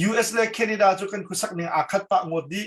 US le Canada cu kan khuasak ning aa khat pah ngawt dih.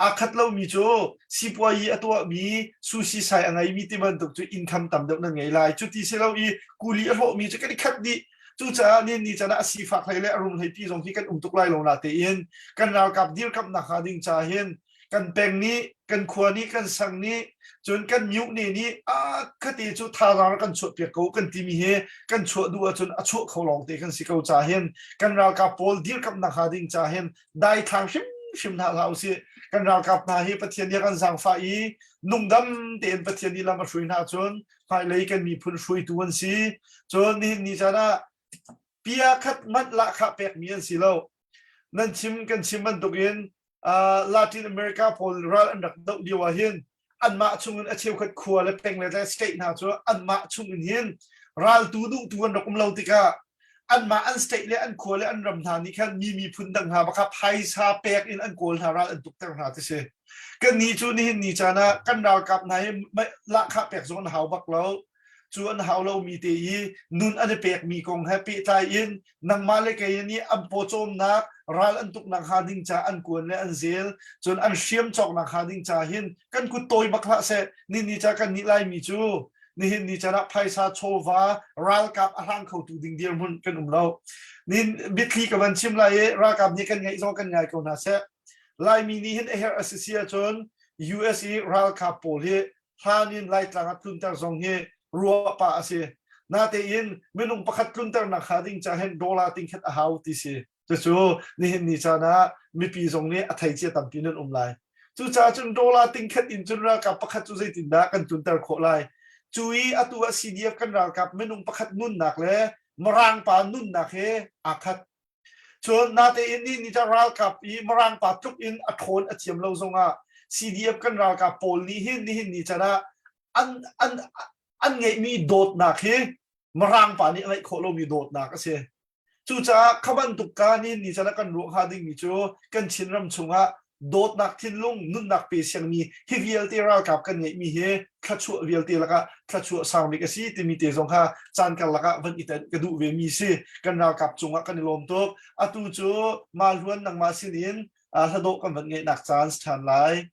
Aa khat lomi cu sipuayi a tuahmi sushi sai a ngeimi ti bantuk cu income tam deuh nan ngei lai. Cu ti si lo i kuli a hlawhmi cu kan i khat dih. Cucaah nihin ni caan ah a sifak hlei le a rum hlei pi zong hi kan um tuk lai lo na tein kan ralkap dirkamhnak hnga ding ca hin kan peng nih kan khua nih kan sang nih cun kan myuh ne nih a khate cu thazaang kan chuah piak ko kan timi hi kan chuah duh ahcun a chuah kho lawng te kan si ko ca hin kan ralkap pawl dirkamhnak hnga ding ca hin daithlang hrimhrim hna hlah usih kan ralkap hna hi Pathian nih a kan zaangfah i nungdam tein Pathian nih lam a hruai hna cun hmailei kan miphun hruaitu an si. Cun nihin ni caan ah pia khat manh lahkhah pekmi an si lo. Nan chim kan chim bantukin uh, Latin America pawl ral an rak doh lio ah hin anmah chungin a cheukhat khua le peng le state hna cu anmah chungin hin raltu duhtu an rak um lo tikah anmah an state le an khua le an ram hna nih khan mi miphun dang hna baka phaisa pek in an kawl hna ral an tukter hna ti si. Kannih cu nihin ni caan ah kan ralkap hna hi lahkhah pek zong an hau bak lo. Cu an hau lomi te i nun an i pekmi kong he pehtlai in nangmah le kei nih an pawcawmnak ral an tuknak hnga ding ca an kuan le an zel cun an hriam cawknak hnga ding ca hin kan kut tawi bak hlah seh. Ni ni ca kan nih laimi cu. Nihin ni caan ah phaisa chawva ralkap a hlang khotu ding dirhmun kan um lo. Nihin biathli ka van chim lai i ralkap nih kan ngaih zong kan ngai ko hna seh. Laimi nih hin a herh a si si ahcun US i ralkap pawl hi hlan in Laitlang ah tlunter zong hi ruah pah a si. Natein minung pakhat tlunternak hnga ding ca hin dollar tingkhat a hau ti si. Cucu nihin ni caan ah mipi zong nih a thei cia tampi nan um lai. Cucaah cun dollar tingkhat in cun ralkap pakhat cu zeitindah kan tlunter khawh lai? Cu i atu ah CDF kan ralkap minung pakhat nunnak le Mirang pa nunnak he aa khat. Cun natein ni ni ralkap i Mirang pa tluk in a ṭhawn a thiam lo zongah CDF kan ralkap pawl nih hin nihin ni chan ah an an an ngeihmi dawtnak hi Mirang pa nih a ngeih khawh lomi dawtnak a si. Cucaah kha bantuk ka ni ni chan ah kan ruah hnga dingmi cu kan Chinram chungah dawtnak thinlung nunnak pe siangmi hi vialte ralkap kan ngeihmi hi thluachuah vialte lakah thluachuah sang bik a si timi te zong kha caan karlak ah van i tenh ka duh ve mi si. Kan ralkap cungah kan i lawm tuk. Atu cu ma hluan nangmah sin in hladawh kan van ngeihnak chance ṭhan lai.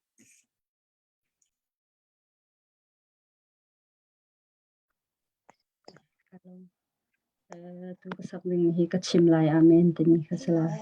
Tu ka sak ding hi ka chim lai amen timi kha si lai.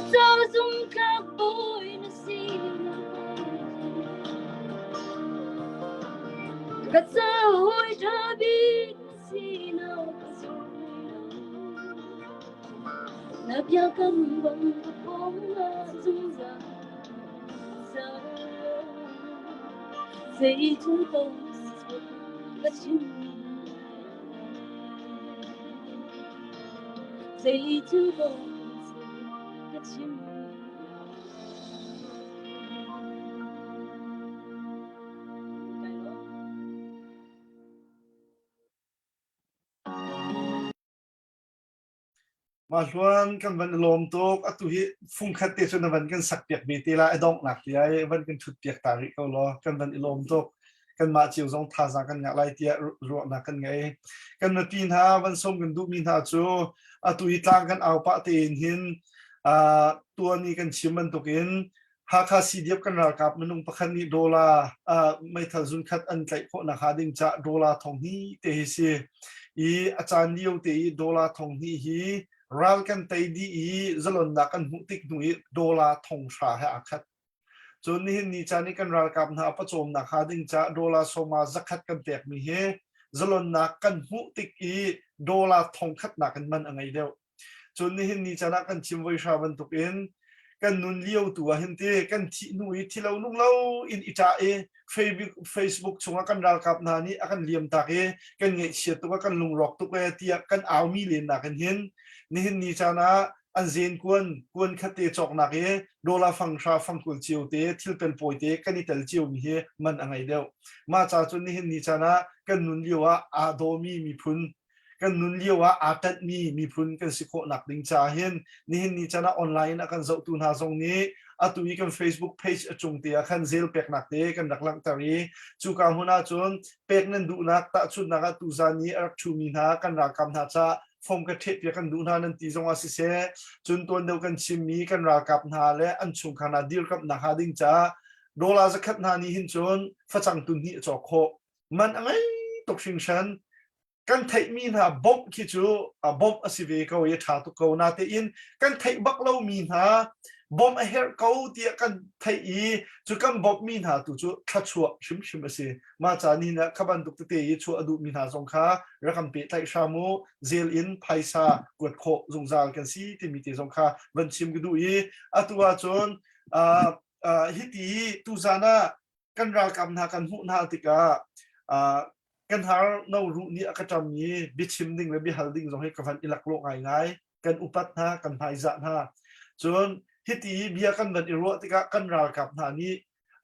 Ka ca zumtlak bawi na si na Ka ca hawi ṭha bik na si na ka zum Na biakam bang ka pawng ah zungzal Zei thil paoh ka chim Zei thil paoh ka chim Mah hluan kan van i lawm tuk. Atu hi fungkhat te cu na van kan sak piak ve te lai. A donghnak te ai van kan ṭhut piak ta rih ko law kan van i lawm tuk. Kanmah cio zong thazaang kan ngah lai tiah ruahnak kan ngei. Kan mipi hna van sawm kan duhmi hna cu atu hi tlang kan au pah tein hin uh, tuan i kan chim bantukin Hakha CDF kan ralkap minung pakhat nih dollar meithal zunkhat an tlaih khawh nakhnga ding cah dollar thong hnih te hi si. I a caan lio te i dollar thong hnih hi ral kan tei dih i zalonnak kan hmuh tik hnu i dollar thong hra he aa khat. Cun nihin ni caan i kan ralkap hna pawcawmnak hnga ding cah dollar sawma zakhat kan pekmi hi zalonnak kan hmuh tik i dollar thong khatnak in man a ngei deuh. Cun nihin ni caan ah kan chim voi hra bantukin kan nun lio tu ah hin ti kan thih hnu i thilo nung lo in i ṭah i Facebook chungah kan ralkap hna nih a kan liam tak i kan ngaihchiat tuk ah kan lungrawk tuk e tiah kan aumi len nak in hin nihin ni caan ah an zen kuan kuan khat te cawknak i dollar fang hra fang kul cio te thil pel pawi te kan i tel cio mi hi man a ngei deuh mah ca cun nihin ni caan ah kan nun lio ah aa dawmi miphun kan nun lio ah aa ṭanhmi miphun kan si khawhnak ding caah hin nihin ni caan ah online in a kan zohtu hna zong nih atu i kan Facebook page a cung te ah khan zel peknak te kan rak langhter i cuka hmun ah cun pek nan duhnak tahchunhnak ah tuzan i a rak ṭhumi hna kan ralkap hna caah fom ka ṭheh piak kan duh hna nan ti zong ah siseh cun tuan deuh kan chimmi kan ralkap hna le an chungkhar hna dirkamhnak hnga ding caah dollar zakhat hna nih hin cun facang tun hnih a cawk khawh man a ngei tuk hringhran kan theihmi hna bawmh khi cu bawmh a si ve ko i a ṭha tuk ko natein kan theih bak lomi hna bawmh a herh ko tiah kan theih i cu kan bawmhmi hna tu cu thluachuah hrimhrim a si mah ca ni na kha bantuk tete i chuah a duhmi hna zong kha rak kan pehtlaih hram u zel in phaisa kuat khawh zungzal kan si timi te zong kha van chim ka duh i atu ahcun uh, uh, hiti tuzan ah kan ralkap hna kan hmuh hna tikah uh, kan har no ruh nih a ka ṭam i biachim ding le biahal ding zong hi ka van i laklawh ngaingai kan upat hna kan hmaizah hna cun hiti bia kan van i ruah tikah kan ralkap hna nih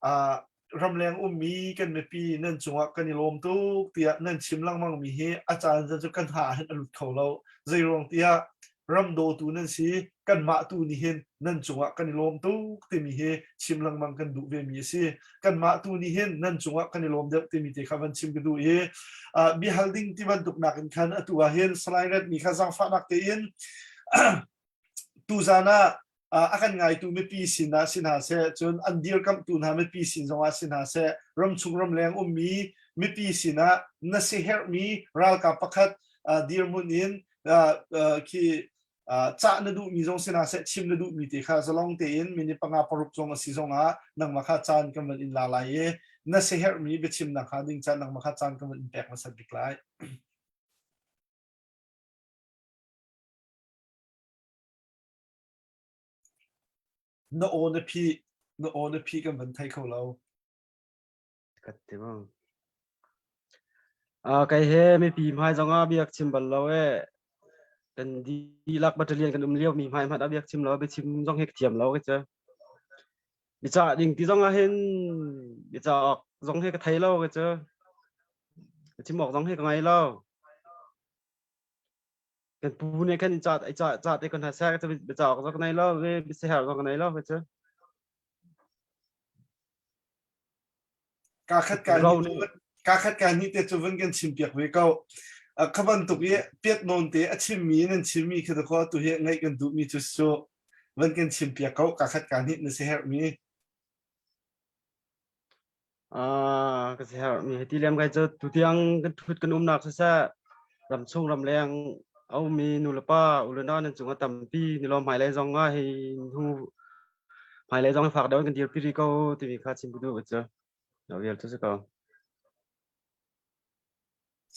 uh, ramleng ummi kan mipi nan cungah kan i lawm tuk tiah nan chim lengmang mi hi a caan cu kan ha hin a lut kho lo zeiruang tiah ram dawtu nan si kanmah tu nih hin nan cungah kan i lawm tuk timi hi chim lengmang kan duh ve mi a si kanmah tu nih hin nan cungah kan i lawm deuh timi te kha van chim ka duh i biahal ding ti bantuk nakin khan atu ah hin Salai Red mi kha zaangfahnak tein tuzan ah a kan ngaitu mipi sin ah si hna seh cun an dirkamhtu hna mipi sin zongah si hna seh ramchung ramleng ummi mipi sinah na si herhmi ralkap pakhat dirhmun in khi cah na duhmi zong si hna seh chim na duhmi te kha zalong tein minute panga paruk zong a si zongah nangmah kha caan kan van in la lai i na si herhmi biachimnak kha ding caan nangmah kha caan kan van in pek hmasat bik lai. Na aw na phi na aw na phi kan van thei kho lo. Ka ti bang. Kei he mipi hmai zongah biak chim bal lo e. Kan dihlak battalion kan um lio mi hmai hmanh ah biak chim lo biachim zong hi ka thiam lo ka cu. Bica ding ti zong ah hin bica awk zong hi ka thei lo ka cu. Chim awk zong hi ka ngei lo. Kan pu nih khan ca ca ca te kan ha sa ka bica awk zong ka nei lo, biaser zong ka nei lo ka cu. Ka khat ka hnih ka khat ka hnih te cu vun kan chim piak ve ko. Kha bantuk i piat nawn te a chimmi nan chimmi kha kho tu hi ngaih kan duhmi cu cu van kan chim piak ko ka khat ka hnih na si herhmi. Ah, ka si herhmi hiti lem kai cu tutiang kan thut kan umnak siseh ramchung ramleng A ummi nulepa ulenau nan cungah tampi ni lawm hmailei zong ah hi hnu hmailei zong hi fak deuh in kan dirpi rih ko timi kha chim ka duh cu. No vial cu si ko.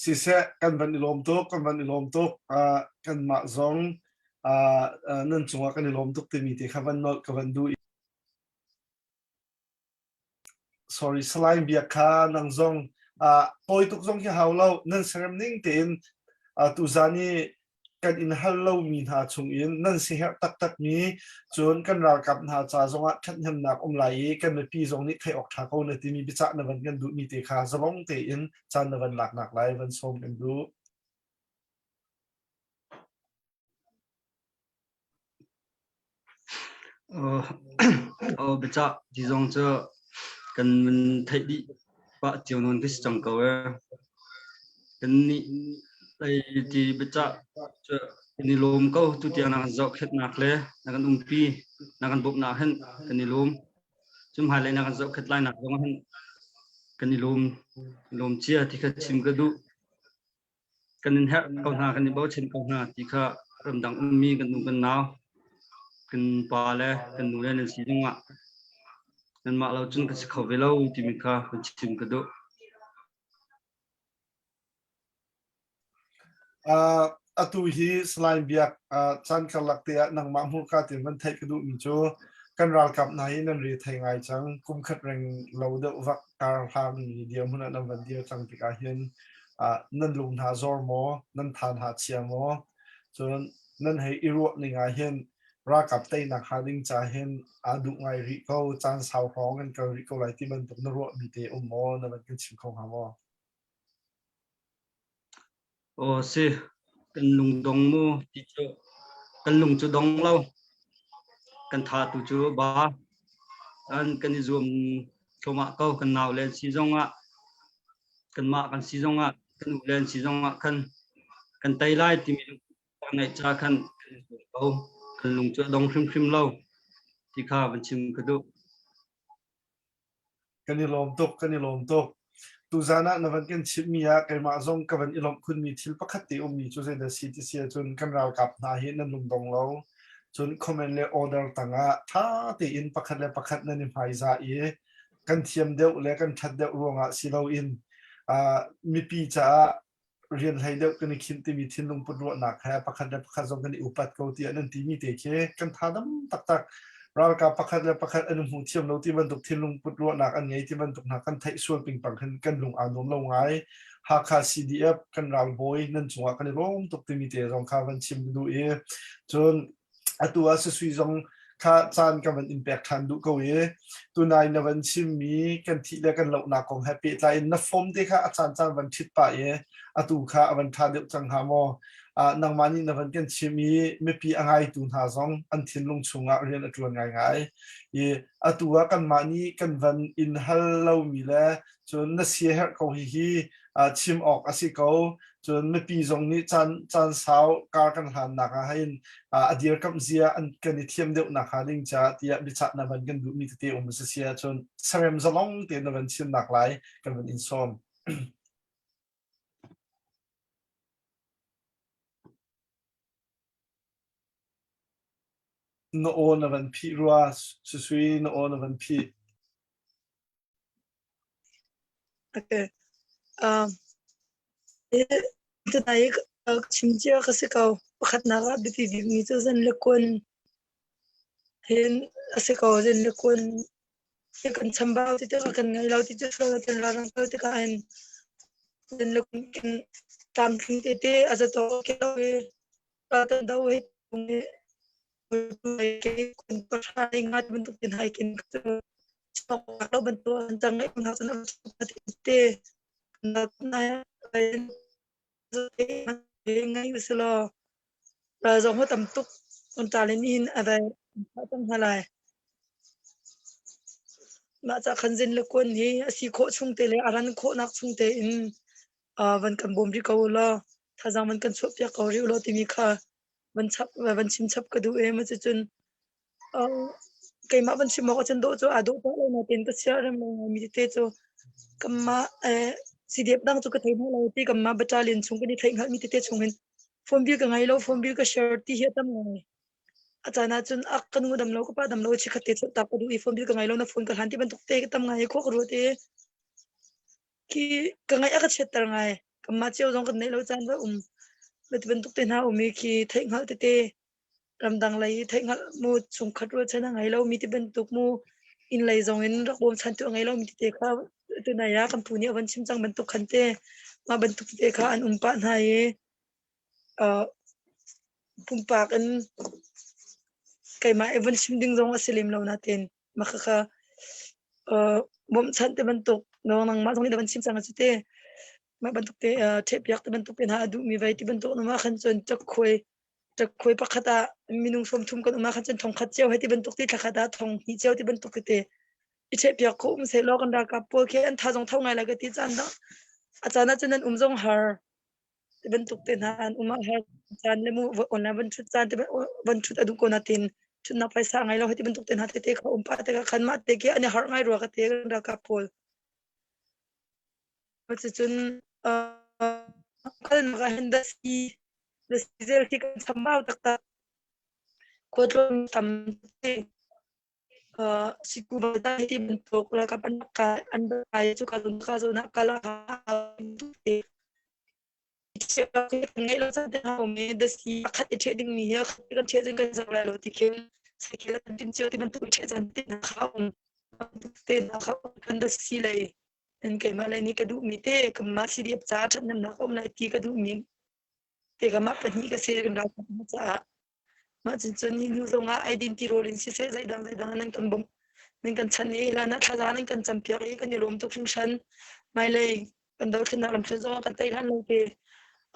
Siseh kan van i lawm tuk, kan van i lawm tuk. Uh, kanmah zong uh, uh, nan cungah kan i lawm tuk timi te kha van nolh ka van duh. Sorry, Salai Biak kha nang zong uh, tawi tuk zong hi hau lo. Nan serem ning tein uh, tuzan i kan in hal lomi hna chungin nan siherh taktakmi cun kan ralkap hna ca zongah ṭhathnemnak um lai i kan mipi zong nih theih awk ṭha ko na timi biacah na van kan duhmi te kha zalong tein caan na van laknak lai van sawm kan duh. Aw biacah ti zong cu kan van theih dih pah cio nawn khi si cang ko ee. Kannih lei ti biacah cu kan i lawm ko. Tutiang na kan zohkhenhnak le na kan umpi, na kan bawmhnak hin kan i lawm. Cun hmailei na kan zohkhenh lainak zong ah hin kan i lawm, lawm cia ti kha chim ka duh. Kan in herh ko hna, kan i bochan ko hna ti kha ramdang ummi kan nu kan nau, kan pa le kan nu le nan si zongah nanmah lo cun ka si kho ve lo timi kha kan chim ka duh. Uh, atu hi Salai Biak uh, caan karlak te ah nangmah hmurka tein van theih ka duhmi cu kan ralkap hna hi nan re thei ngai cang kum khat reng lo deuh vak kar hlangmi dirhmun ah nan van dir cang tikah hin uh, nan lung hna zor maw nan tha hna chia maw cun nan hei i ruah ning ah hin ralkap teinak hnga ding ca hin aa duh ngai rih ko caan sau hrawng kan kal rih ko lai ti bantuk na ruahmi te um maw na van kan chim kho hnga maw? Aw si, kan lung dong mu ti cu kan lung cu dong lo. Kan tha tu cu ba. An kan i zuam thluahmah ko. Kan nau le an si zongah, kanmah kan si zongah, kan u le an si zongah khan kan tei lai timi lungput ngeih ca khan kan i zuam ko. Kan lung cu a dong hrimhrim lo ti kha van chim ka duh. Kan i lawm tuk, kan i lawm tuk. Tuzan ah na van kan chimhmi ah keimah zong ka van i lawmh khunmi thil pakhat te ummi cu zeidah si ti si ahcun kan ralkap hna hi nan lungdong lo. Cun comment le order tangah ṭha tein pakhat le pakhat nan i hmaizah i kan thiam deuh le kan ṭhat deuh ruangah si loin uh, mipi caah rian hlei deuh kan i khinh timi thinlung put ruahnak he pakhat le pakhat zong kan i upat ko tiah nan timi te khi kan tha dam taktak. Ralkap pakhat le pakhat an hmu thiam lo ti bantuk thinlung put ruahnak an ngei ti bantuk hna kan theih sual pingpang hin kan lung aa nuam lo ngai. Hakha CDF kan ralbawi nan cungah kan i lawm tuk timi te zong kha van chim duh i cun atu ah Sui zong kha caan ka van in pek ṭhan duh ko i tunai na van chimmi kan thih le kan lohnak kong he pehtlai in na form te kha a caan caan van ṭhit pah i atu kha a van ṭha deuh cang hnga maw? Nangmah nih na van kan chim i mipi a ngaitu hna zong an thinlung chungah rian a ṭuan ngaingai i atu ah kanmah nih kan van in hal lomi le cun na siaherh ko hihi chim awk a si ko. Cun mipi zong nih caan caan sau kar kan hlannak ah hin a dirkamh zia an kan i thiam deuh nak hnga ding caah tiah biachah na van kan duhmi tete um a si si ahcun sarem zalong tein na van chimnak lai kan van in sawm. Na aw na van phih rua, Susui na aw na van phih. Okay. Um, tunai chim cia ka si ko. Pakhatnak ah biapi bikmi cu zan le kun hin a si ko. Zan le kun hi kan chambau ti tikah kan ngei lo ti cu sual kan ralring ko tikah hin zan le kun kan tlamtling tete a zatawk ke lo i ral kan do hi Mah ca khan zin le kuan hi a si khawh chung te le a ran khawhnak chung tein van kan bawm rih ko u law thazaang van kan chuahpiak ko rih u law timi kha van chap van chim chap ka duh i cucun keimah van chim awk ahcun dawh cu aa dawh pah lo nain ka sia rem lo ngaimi tete cu kanmah CDF dang cu ka thei hna lo ti kanmah battalion chung kan i theih hngalhmi tete chung hin. Phone bill ka ngei lo, phone bill ka share ti hi a tam ngai. A caan ahcun a ka nu dam lo, ka pa dam lo, chikkhat te chuah tak ka duh i phone bill ka ngei lo, na phone ka hlan ti bantuk te ka tam ngai i khua ka ruat i khi ka ngaih a ka chiatter ngai. Kanmah cio zong kan neih lo caan va um. Mah ti bantuk te hna um i khi theihhngalh tete ramdang lei i theihhngalh mu chungkhat rualchan a ngei lomi ti bantuk mu inn lei zong in rak bawmchantu a ngei lomi tete kha tunai ah kan pu nih a van chim cang bantuk khan te mah bantuk tete kha an um pah hna i uh, pumpak in keimah i van chim ding zong a si lem lo nain mah khakha uh, bawmhchanh ti bantuk no nangmah zong nih na van chim cang a cu te mah bantuk te uh, ṭhehpiak ti bantuk te hna a duhmi vei ti bantuk na mah khan cun cakhuai cakhuai pakhat ah minung 30 kan um ah khan cun thong khat cio hei ti bantuk ti thla khat ah thong hnih cio ti bantuk tete i ṭhehpiak kho um sehlaw kan ralkap pawl khi an tha zong tho ngai lai ka ti caan dah a caan ah cun an um zong har ti bantuk te hna an um ah har caan le mu online van ṭhut caan te van ṭhut a duh ko natin ṭhutnak phaisa ngai lo hei ti bantuk te hna tete kha um pah tikah khan mah te khi an i harh ngai rua ka ti kan ralkap pawl. Cucun kalnak ah hin dasi dasi zel khi kan chambau taktak. Khualtlawn tam Sikuba ti bantuk ralkap an kai an kai cu ka zon ka zon ah kal a ngeih lo caan te um i dasi pakhat i ṭheh dingmi hi kan ṭheh cun kan zoh lai lo ti khin saikel an tin cio ti bantuk i ṭheh caan te hna kha um te hna kha kan dasi lei in keimah lei nih ka duhmi te kanmah CDF caah ṭhathnemnak a um lai ti ka duhmi te kamah pahnih ka si kan ralkap caah Mah cuncun hi hnu zongah eidin tirawl in siseh zeidang zeidang nan kan bawmh nan kan chanh i hlan ah thlaza nan kan campiak i kan i lawm tuk hringhran. Hmailei kan dothlennak lamthluan zongah kan tei hlan lo te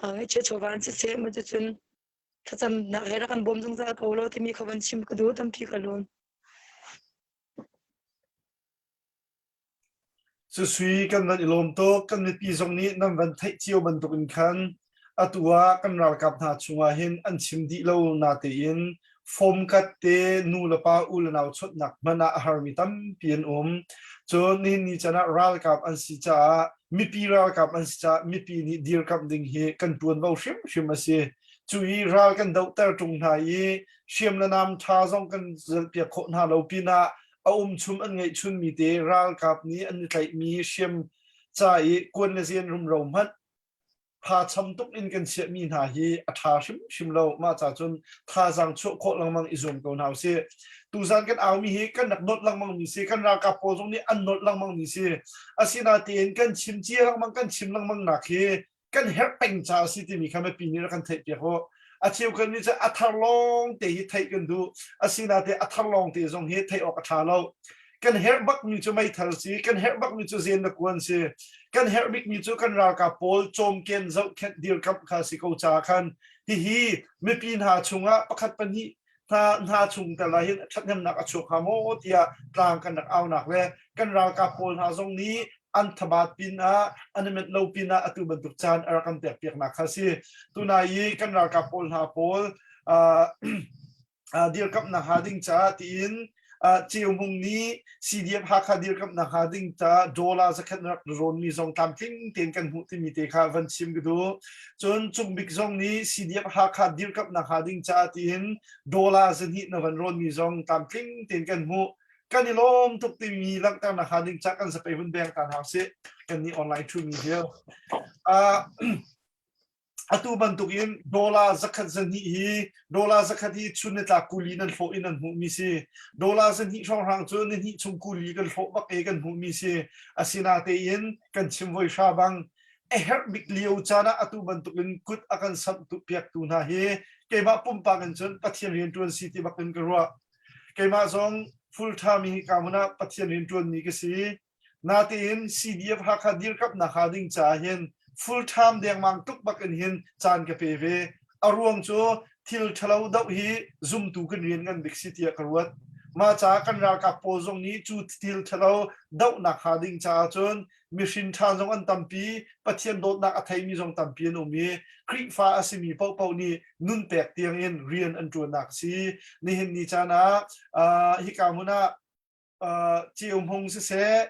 ngaihchiat chawva in siseh mah cucun thlacamnak he rak kan bawm zungzal ko law timi kha van chim ka duh tampi ka lawm. Susui kan van i lawm tuk. Kan mipi zong nih nan van theih cio bantukin khan atu ah kan ralkap hna chungah hin an chim dih lo natein fomkat te nu le pa u le nau chawnhnak hmanh ah a harmi tampi an um. Cun nihin ni chan ah ralkap an si caah mipi ralkap an si caah mipi nih dirkamh ding hi kan ṭuanvo hrimhrim a si. Cu i ral kan dohter ṭung hna i hriam le nam ṭha zong kan zalhpiak khawh hna lo pinah a umchum an ngeihchunmi te ralkap nih an i tlaihmi hriam ca i kuan le zen rumro hmanh pha cham tuk in kan chiahmi hna hi a ṭha hrimhrim lo. Mah ca cun thazaang chuah khawh lengmang i zuam ko hna usih. Tuzan kan aumi hi kan rak nolh lengmang mi si, kan ralkap pawl zong nih an nolh lengmang mi si. Asinain kan chim cia lengmang kan chim lengmang nak hi kan herh peng ca a si timi kha mipi nih rak kan theih piak u. A cheukhat nih cun a thar lawng te hi theih kan duh. Asinate a thar lawng te zong hi theih awk a ṭha lo. Kan herh bakmi cu meithal si, kan herh bakmi cu zen le kuan si. Kan herh bikmi cu kan ralkap pawl cawmken zohkhenh dirkamh kha si ko caah khan hihi mipi hna chungah pakhat pahnih hna hna chung tal ah hin ṭhathnemnak a chuak hnga maw tiah tlang kan rak aunak le kan ralkap pawl hna zong nih an thabat pin ah an i menh lo pin ah atu bantuk caan a rak kan pek piaknak kha si tunai i kan ralkap pawl hna pawl uh, dirkamhnak hnga ding caah tiin Ceu Hmung nih CDF Hakha dirkamhnak hnga ding caah dollar zakhat rak rawnmi zong tlamtling tein kan hmuh timi te kha van chim ka duh. Cun Cung Bik zong nih CDF Hakha dirkamhnak hnga ding caah tiin dollar zahnih na van rawnmi zong tlamtling tein kan hmuh. Kan i lawm tuk timi langhternak hnga ding caah kan zapei hun beng ta hna usih. Kan nih online ṭhumi vial. Uh, Atu bantukin dollar zakhat zahnih hi dollar zakhat hi chun nitlak kuli nan hlawh in an hmuhmi si. Dollar zahnih hrawnghrang cu nihnih chung kuli kan hlawh bak e kan hmuhmi si. Asinatein kan chim voi hra bang a herh bik lio caan ah atu bantukin kut a kan samh piaktu hna hi keimah pumpak in cun Pathian rianṭuan si ti bak in ka ruah. Keimah zong full time hi ka hmun ah Pathian rianṭuanmi ka si. Natein CDF Hakha dirkamhnak hnga ding caah hin full time dengmang tuk bak in hin caan ka pe ve. A ruang cu thil ṭhalo doh hi zumtu kan rian ngan bik si tiah ka ruat. Mah caah kan ralkap pawl zong nih cu thil ṭhalo dohnak hnga ding caah cun mihrin ṭha zong an tampi, Pathian dawtnak a theimi zong tampi an um i Khrihfa a simi paohpaoh nih nun pek tiang in rian an ṭuannak a si. Nihin ni caan ah uh, hika hmun ah Ceu Hmung siseh,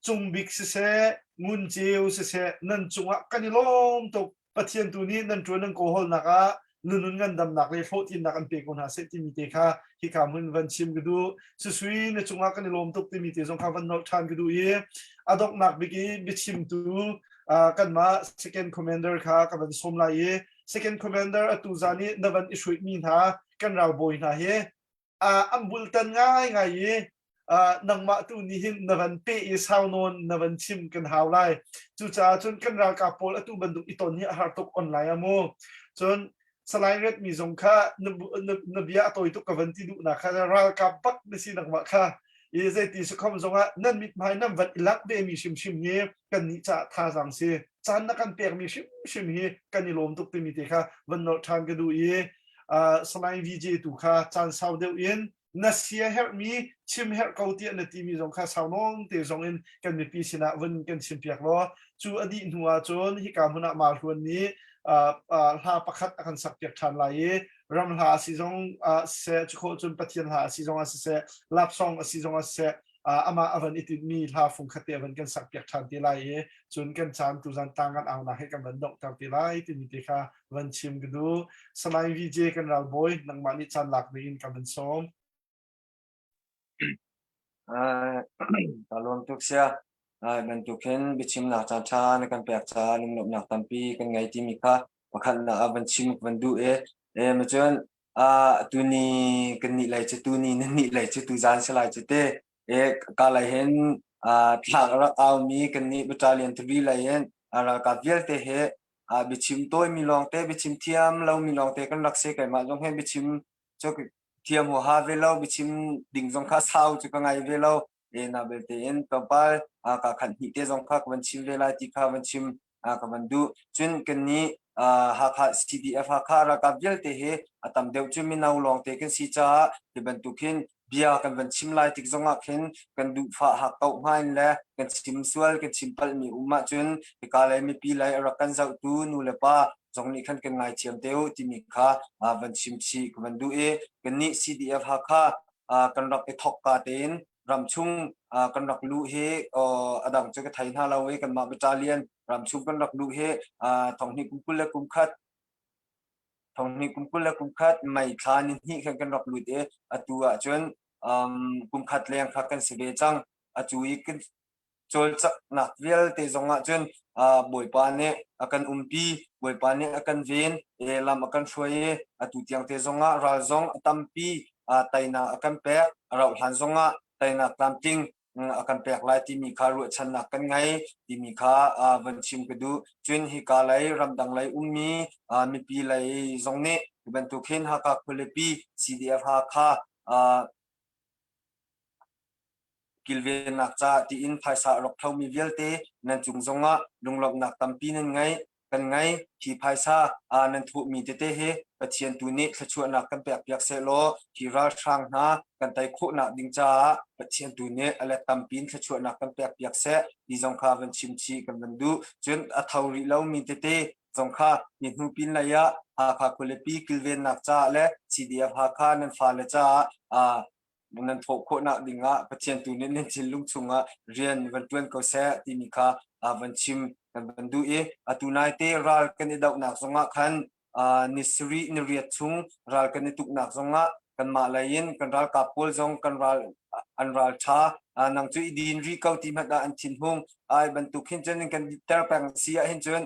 Cung Bik siseh, Ngun Ceu siseh, nan cungah kan i lawm tuk. Pathian tu nih nan ṭuan nan kawhawlnak ah nunun ngandamnak le hlawhtlinnak an pe ko hna seh timi te kha hika hmun van chim ka duh. Susui na cungah kan i lawm tuk timi te zong kha van nolh ṭhan ka duh i a donghnak bik i biachimtu kanmah second commander kha ka van sawm lai i second commander atu zan i na van i hruaimi hna kan ralbawi hna hi an bultan ngaingai i nangmah tu nih hin na van pe i sau nawn na van chim kan hau lai. Cucaah cun kan ralkap pawl atu bantuk i ton hi a har tuk online a mu. Cun Salai ret mi zong kha na bia a tawi tuk ka van ti duhnak kha ralkap bak na si nangmah kha i zeiti sakhom zongah nan mithmai nan van i lak ve mi hrimhrim hi kan nih caah thazaang si caan na kan pek mi hrimhrim hi kan i lawm tuk timi te kha van nolh ṭhan ka duh i Salai VJ tu kha caan sau deuh in na sia herhmi chim herh ko tiah na timi zong kha sau nawn te zong in kan mipi sinah vun kan chimpiak law cu a dih hnu ah cun hika hmun ah Malhluan nih hla pakhat a kan sakpiak ṭhan lai i ram hla a si zong siseh cu khawh cun Pathian hla a si zong ah siseh love song a si zong ah siseh amah a van i tinhmi hla fung khat te a van kan sakpiak ṭhan te lai i cun kan caan tuzan tlang kan aunak he kan van donghter te lai timi te kha van chim ka duh. Salai VJ kan ralbawi nangmah nih caan lak ding in ka van sawm. Ka lawm tuk sia. Ai bantuk hin biachimnak caan ṭha na kan pek caah lunglawmhnak tampi kan ngei timi kha pakhatnak ah van chim ka van duh i e ma cun tuni kan nih lei cu tuni nan nih lei cu tuzaan si lai cu te e ka lei hin thlak a rak aumi kan nih battalion 3 lei in ralkap vialte he biachim tawimi lawngte biachim thiam lomi lawngte kan rak si keimah zong he biachim cu thiam huaha ve lo biachim ding zong kha sau cu ka ngai ve lo e na belte in tlawmpal ka khat hnih te zong kha ka van chim ve lai ti kha van chim ka van duh cun kan nih Hakha CDF Hakha ralkap vialte hi a tam deuh cu mino lawngte kan si caah hi bantuk hin bia kan van chim lai tik zongah khin kan duhfah hak ko hnga in le kan chim sual kan chim palhmi um ahcun hika lei mipi lei a rak kan zohtu nu le pa zong nih khan kan ngaithiam te u timi kha van chim chih ka van duh i kannih CDF Hakha kan rak i thok ka tein ramchung kan rak luh hi a dang cu ka thei hna lo i kanmah battalion ramchung kan rak luh hi thonghnih kum 20 le kum khat Thonghnih kum 21 May thla ni hnih khan kan rak lut i atu ahcun um, kum khat leng kha kan si ve cang. Atu i kan cawlcanghnak vialte zong ahcun uh, Bawipa nih a kan umpi, Bawipa nih a kan ven, e, lam a kan hruai i atu tiang te zongah ral zong a tampi uh, teinak a kan pek, a rauh hlan zongah teinak tlamtling a kan pek lai timi kha ruahchannak kan ngei timi kha van chim ka duh. Cun hika lei ramdang lei ummi mipi lei zong nih hi bantuk hin Hakha khualipi CDF Hakha kilvennak ca tiin phaisa a rak thomi vialte nan cung zongah lunglawmhnak tampi nan ngei. Kan ngei. Hi phaisa nan thuhmi tete hi Pathian tu nih thluachuahnak kan pekpiak sehlaw hi ralhrang hna kan tei khawhnak ding caah Pathian tu nih a let tampi in thluachuahnak kan pekpiak seh ti zong kha van chim chih kan van duh. Cun a tho rih lomi tete zong kha ni hnu pin lei ah Hakha khualipi kilvennak caah le CDF Hakha nan fale caah nan thawh khawhnak dingah Pathian tu nih nan thinlung chungah rian van ṭuan ko seh timi kha van chim kan van duh i atu naite ral kan i dohnak zongah khan ni sarih ni riat chung ral kan i tuknak zongah kanmah lei in kan ralkap pawl zong kan ral an ral ṭha nang cu i din rih ko ti hmanh ah an thinhung ai bantuk hin cun kan ter peng si ah hin cun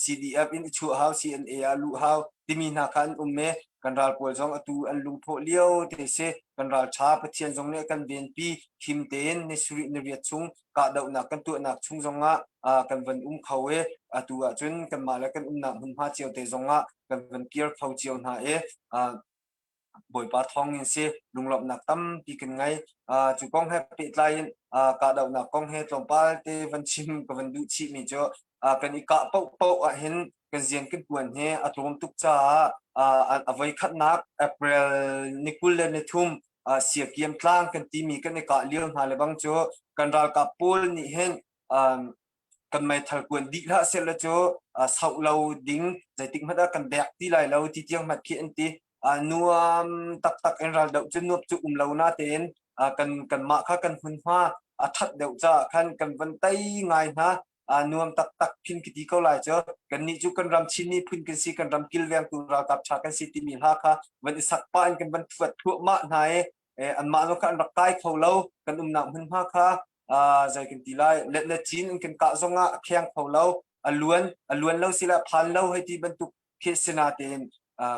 CDF in i chuah hau, CNA ah luh hau timi hna kha an um i kan ral pawl zong atu an lungthawh lio te si. Kan ral ṭha Pathian zong nih a kan venpi him tein ni sarih ni riat chung kahdohnak kan tuahnak chung zongah kan van um kho i atu ahcun kanmah le kan umnak hmunhma cio te zongah kan van kir kho cio hna i Bawipa thawng in si lunglawmhnak tampi kan ngei. Cu kong he pehtlai in kahdohnak kong he tlawmpal te van chim ka van duh chihmi cu kan i kah paohpaoh ahhin kan rian kan tuan hi a tlawm tuk caah a voikhatnak April ni 23 Siakiam tlang kan timi kan i kah lio hna le bang cu kan ralkap pawl nih hin kan meithal kuan dih hlah sehlaw cu sauh lo ding zeitik hmanh ah kan bek ti lai lo ti tiang hmanh khi an ti. Nuam taktak in raldoh cu nuap cu um lo natein kan kanmah kha kan hmunhma a that deuh caah khan kan van tei ngai hna. Nuam taktak phin ka ti ko lai cu. Kannih cu kan ram Chin miphun kan si, kan ram kilvengtu ralkap ṭha kan si timi hla kha van i sak pah in kan van thuat thluahmah hna i anmah zong kha an rak kai kho lo. Kan umnak hmunhma kha zei kan ti lai, let le cin in kan kah zongah a kheng kho lo, a luan, a luan lo sila phan lo hei ti bantuk khi sinatein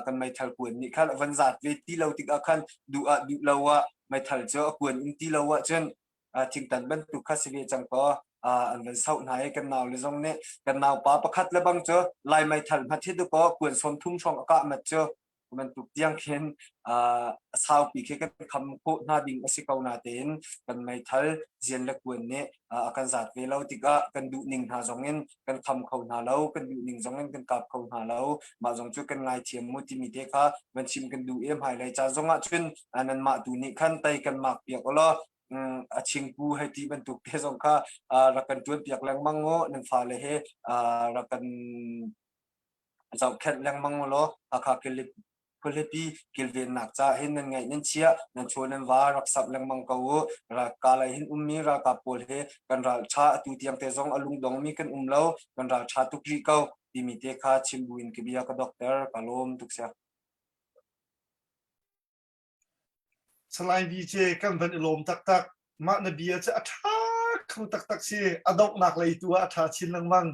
kan meithal kuan nih khan a van zat ve ti lo tikah khan duh ah duh lo ah meithal cu a kuan um ti lo ahcun thingtan bantuk kha si ve cang kaw an van soh hna i kan nau le zong nih kan naupa pakhat le bang cu lai meithal hmat hi dukaw kuan 30 hrawng a kah mat cu bantuk tiang khin a saupi khi kan kham khawh hna ding a si ko natein kan meithal zian le kuan nih a kan zat ve lo tikah kan duh ning hna zong in kan kham kho hna lo, kan duh ning zong in kan kap kho hna lo. Mah zong cu kan ngaithiam mu timi te kha van chim kan duh i hmailei ca zong ah cun nanmah tu nih khan tei kan mak piak ulaw a chingpu hei ti bantuk te zong kha rak kan tuan piak lengmang u. Nan fale he rak kan zohkhenh lengmang u law Hakha khualipi kilvennak ca hin nan ngaih nan chiah, nan chaw nan va rak sap lengmang ko u. Ralka lei hin ummi ralkap pawl he kan ral ṭha atu tiang te zong a lungdongmi kan um lo, kan ral ṭha tuk rih ko timi te kha chim buin ka bia ka dokter ka lawm tuk sia. Salai VJ kan van i lawm taktak. Mah na bia cu a ṭha kho taktak si. A donghnak lei tu ah a ṭha chin lengmang.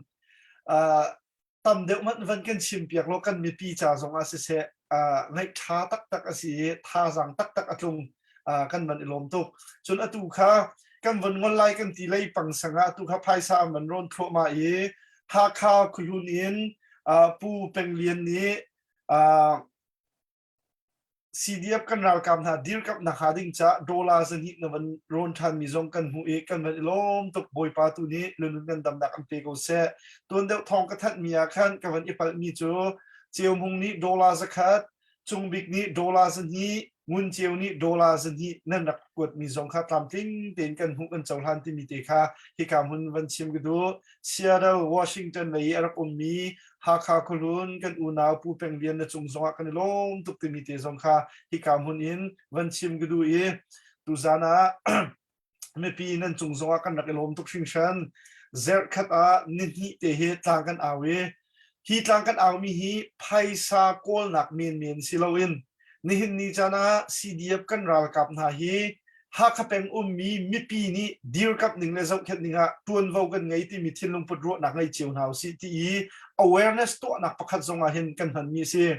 Tam deuh hmanh van kan chim piak law kan mipi ca zong ah siseh ngaih ṭha taktak a si i thazaang taktak a tlung. Kan van i lawm tuk. Cun atu kha kan von ngol lai kan ti lei pang sang ah atu kha phaisa an van rawn thluahmah i Hakha khuahlun in Pu Peng Lian nih CDF kan ralkap hna dirkamhnak hnga ding caah dollar 200 na van rawn ṭhanmi zong kan hmuh i kan van i lawm tuk. Bawipa tu nih lunun kan damnak an pe ko seh. Tuan deuh thawng ka thanhmi ah khan ka van i palhmi cu Ceu Hmung nih dollar 100, Cung Bik nih dollar 200, Ngun Ceu nih dollar 200 nan rak kuatmi zong kha tlamtling tein kan hmuh kan cohlan timi te kha hika hmun van chim ka duh. Seattle, Washington lei i a rak ummi Hakha khuahlun kan unau Pu Peng Lian na cung zongah kan i lawm tuk timi te zong kha hika hmun in van chim ka duh i tuzan ah mipi nan cung zongah kan rak i lawm tuk hringhran. Zerh khat ah nihnih te hi tlang kan au i hi tlang kan aumi hi phaisa kawlnak menmen si loin nihin ni caan ah CDF kan ralkap hna hi Hakha peng ummi mipi nih dirkamh ning le zohkhenh ning ah ṭuanvo kan ngei timi thinlung put ruahnak ngei cio hna usih ti i awareness tuahnak pakhat zong ah hin kan hmanmi a si.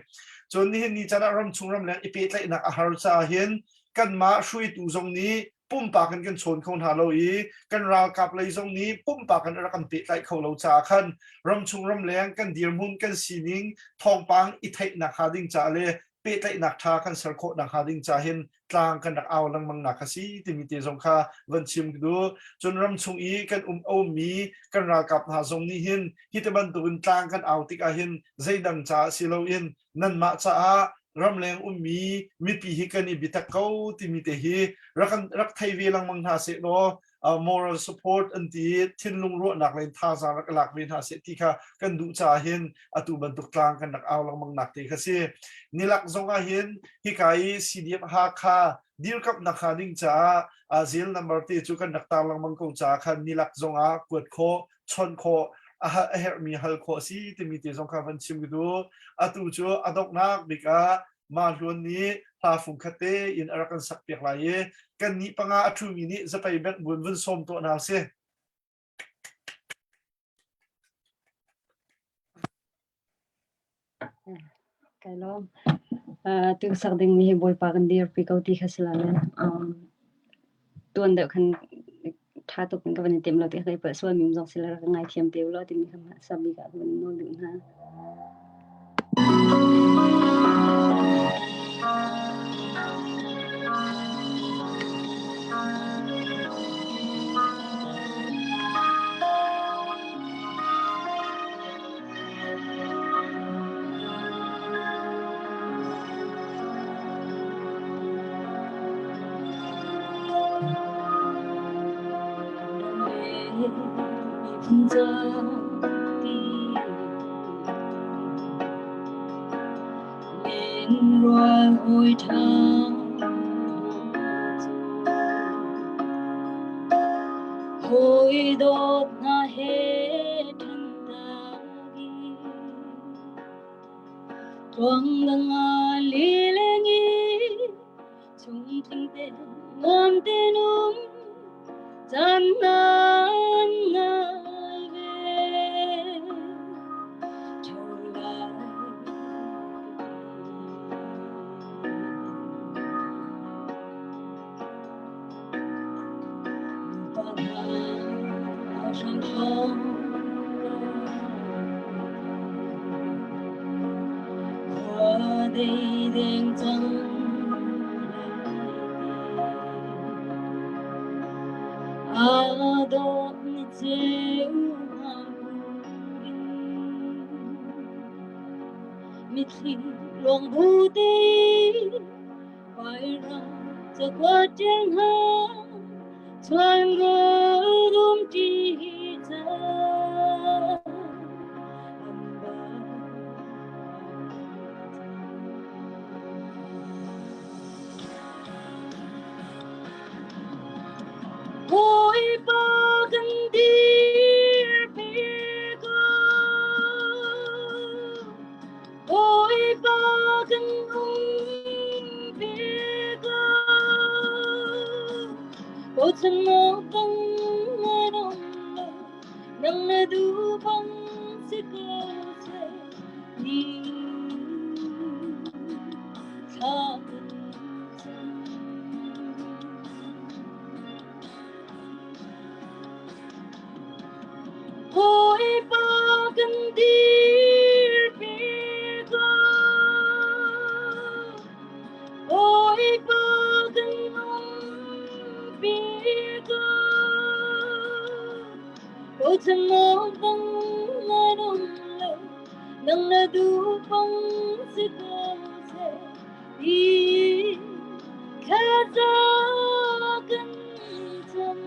Cun nihin ni caan ah ramchung ramleng i pehtlaihnak a har caah hin kanmah hruaitu zong nih pumpak in kan chawn kho hna lo i kan ralkap lei zong nih pumpak in rak kan pehtlaih kho lo caah khan ramchung ramleng kan dirhmun kan sining thawngpang i theihnak hnga ding caah le pehtlaihnak ṭha kan ser khawh nakhnga ding ca hin tlang kan rak au lengmang nak a si timi te zong kha van chim ka duh. Cun ramchung i kan um ummi kan ralkap hna zong nih hin hi te bantukin tlang kan au tikah hin zeidang caah si loin nanmah caah ramleng ummi mipi hi kan i biatak ko timi te hi rak rak thei ve lengmang hna seh law moral support an ti thinlung ruahnak le thazaang rak lak ve hna seh ti kha kan duh caah hin atu bantuk tlang kan rak au lengmang nak te kha si. Nilak zong ah hin hika i CDF Hakha dirkamnak hnga ding caah zel number te cu kan rak tar lengmang ko caah khan nilak zong ah kuat khawh chawnh khawh a herhmi hal khawh a si timi te zong kha van chim ka duh. Atu cu a donghnak bik ah Mah Hluan nih hla fung khat te in a rak kan sak piak lai i kan nih panga a ṭhumi nih zapei bengh buin vun sawm tuah hna usih. Kai lawm. Tu sak ding mi hi Bawipa kan dirpi ko ti kha si la le tuan deuh khan ṭha tuk in ka van i tim lo ti kha kai sual mi zong si le rak ngai thiam te ulaw timi kha sabi ka van nawl duh hna. Hawi dawt hna he. Tuang dang ah lileng i chung tling te nuam te num caan nan ngai ve Theu lai. Nupa hna hrang thawng Khua dei deng cang Aa dawt ni ceu hna in Mitthli luang bu te Vai ram cakuat ṭial hna chuan rum ṭi ca. Bawipa kan dirpi ko. Bawipa kan umpi ko. Bochan awk dang an um lo, nang na duh bang si ko seh ti thla kan cam. Bawipa kan dirpi ko. Bawipa kan umpi ko. Bochan awk dang an um lo, nang na duh bang si ko seh ti thlaza kan cam.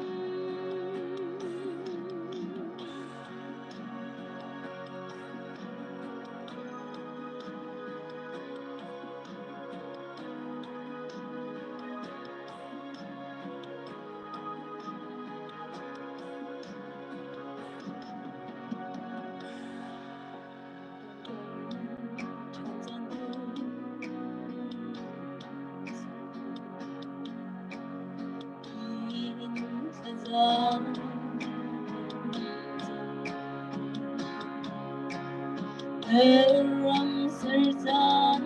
Ram sercaan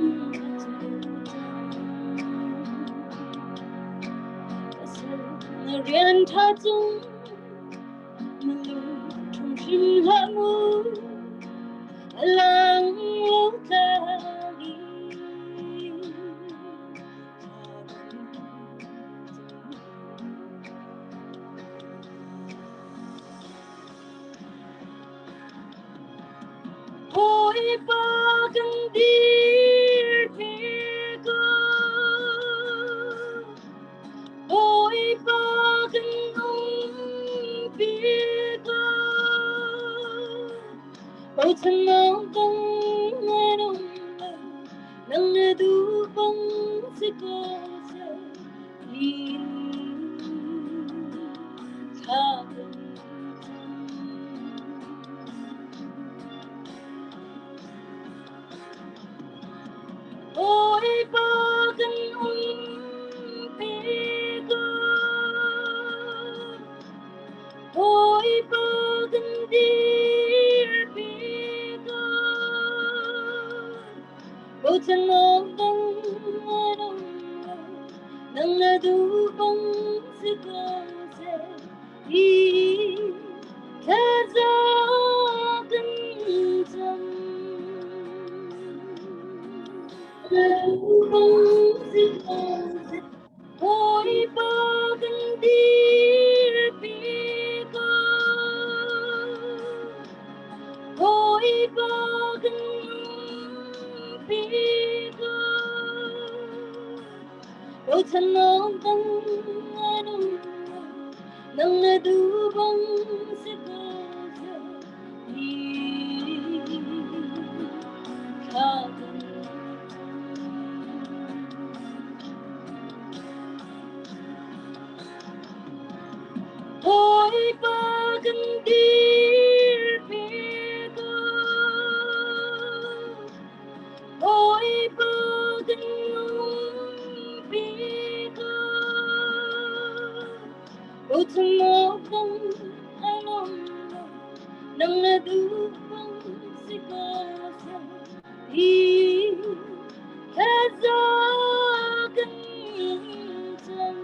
na rian ṭha cung na lung hrim hlah mu lang lo tlang i. Bawipa kan dirpi ko. Bawipa kan umpi ko. Bochan awk dang an um lo, nang na duh bang si ko seh tiin thla kan cam. Bawipa kan umpi ko. Bawipa kan dirpi ko. Bochan awk dang an um lo, nang na duh bang si ko seh ti thlaza kan cam. Na duh bang si ko seh, Bawipa kan dirpi ko. Bawipa kan umpi ko. Bochan awk dang an um lo, nang na duh bang si ko seh ti thla kan cam. Bawipa kan dirpi ko. Bochan bang alom nang na duh bang si ko seh hi thlaza kan cam.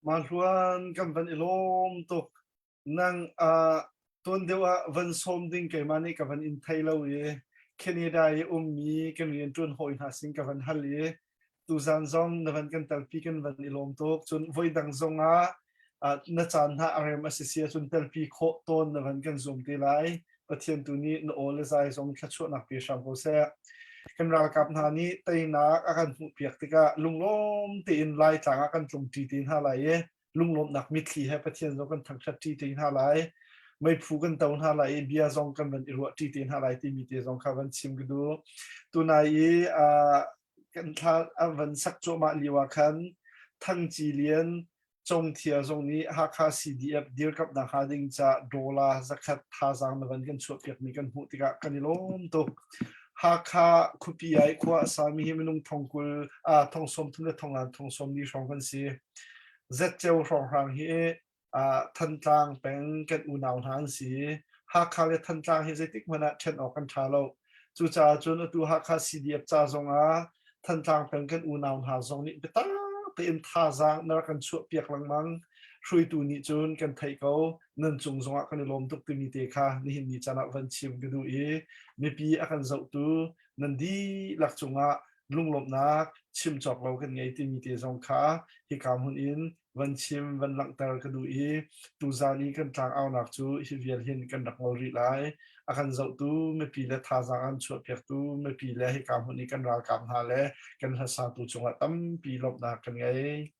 Mahluan kan van i lawm tuk. Nang uh, tuan deuh ah van sawm ding keimah nih ka van in thei lo i Canada i ummi kan rianṭuan hawi hna sin ka van hal i tuzan zong na van kan telpi kan van i lawm tuk. Cun voi dang zong ah uh, na caan hna a rem a si si ahcun telpi khawh tawn na van kan zuam te lai. Pathian tu nih na aw le zai zong thluachuahnak pe hram ko seh. Kan ralkap hna nih teinak a kan hmuhpiak tikah lunglawm tein Laitlang ah kan tlungṭi te hna lai i lunglawmhnak mitthli he Pathian zong kan thangṭhat ṭi te hna lai. Meiphu kan to hna lai i bia zong kan van i ruah ṭi te hna lai timi te zong kha van chim ka duh. Tunai i uh, kan thla an van sak cuahmah lio ah khan Thang Ci Lian Congthia zong nih Hakha CDF dirkamhnak hnga ding ca dollar zakhat thazaang na van kan chuahpiakmi kan hmuh tikah kan i lawm tuk. Hakha khuapi ah i khua a sami hi minung thongkul ah thong sawm thum le thongan thong sawm li hrawng kan si. Zetceu hrawnghrang hi ah Thantlang peng kan unau hna an si. Hakha le Thantlang hi zeitik hmanh ah ṭhen awk kan ṭha lo. Cucaah cun atu Hakha CDF ca zong ah Thantlang peng kan unau hna zong nih biatak tein thazaang na rak kan chuahpiak lengmang. Hruaitu nih cun kan theih ko, nan cung zongah kan i lawm tuk timi te kha nihin ni caan ah van chim ka duh i mipi a kan zohtu nan dihlak cungah lunglawmhnak chim cawk lo kan ngei timi te zong kha hika hmun in van chim van langhter ka duh i tuzan i kan tlangaunak cu hi vial hin kan rak ngol rih lai. A kan zohtu mipi le thazaang an chuahpiaktu mipi le hika hmun i kan ralkap hna le kan hlasatu cungah tampi lawmhnak kan ngei.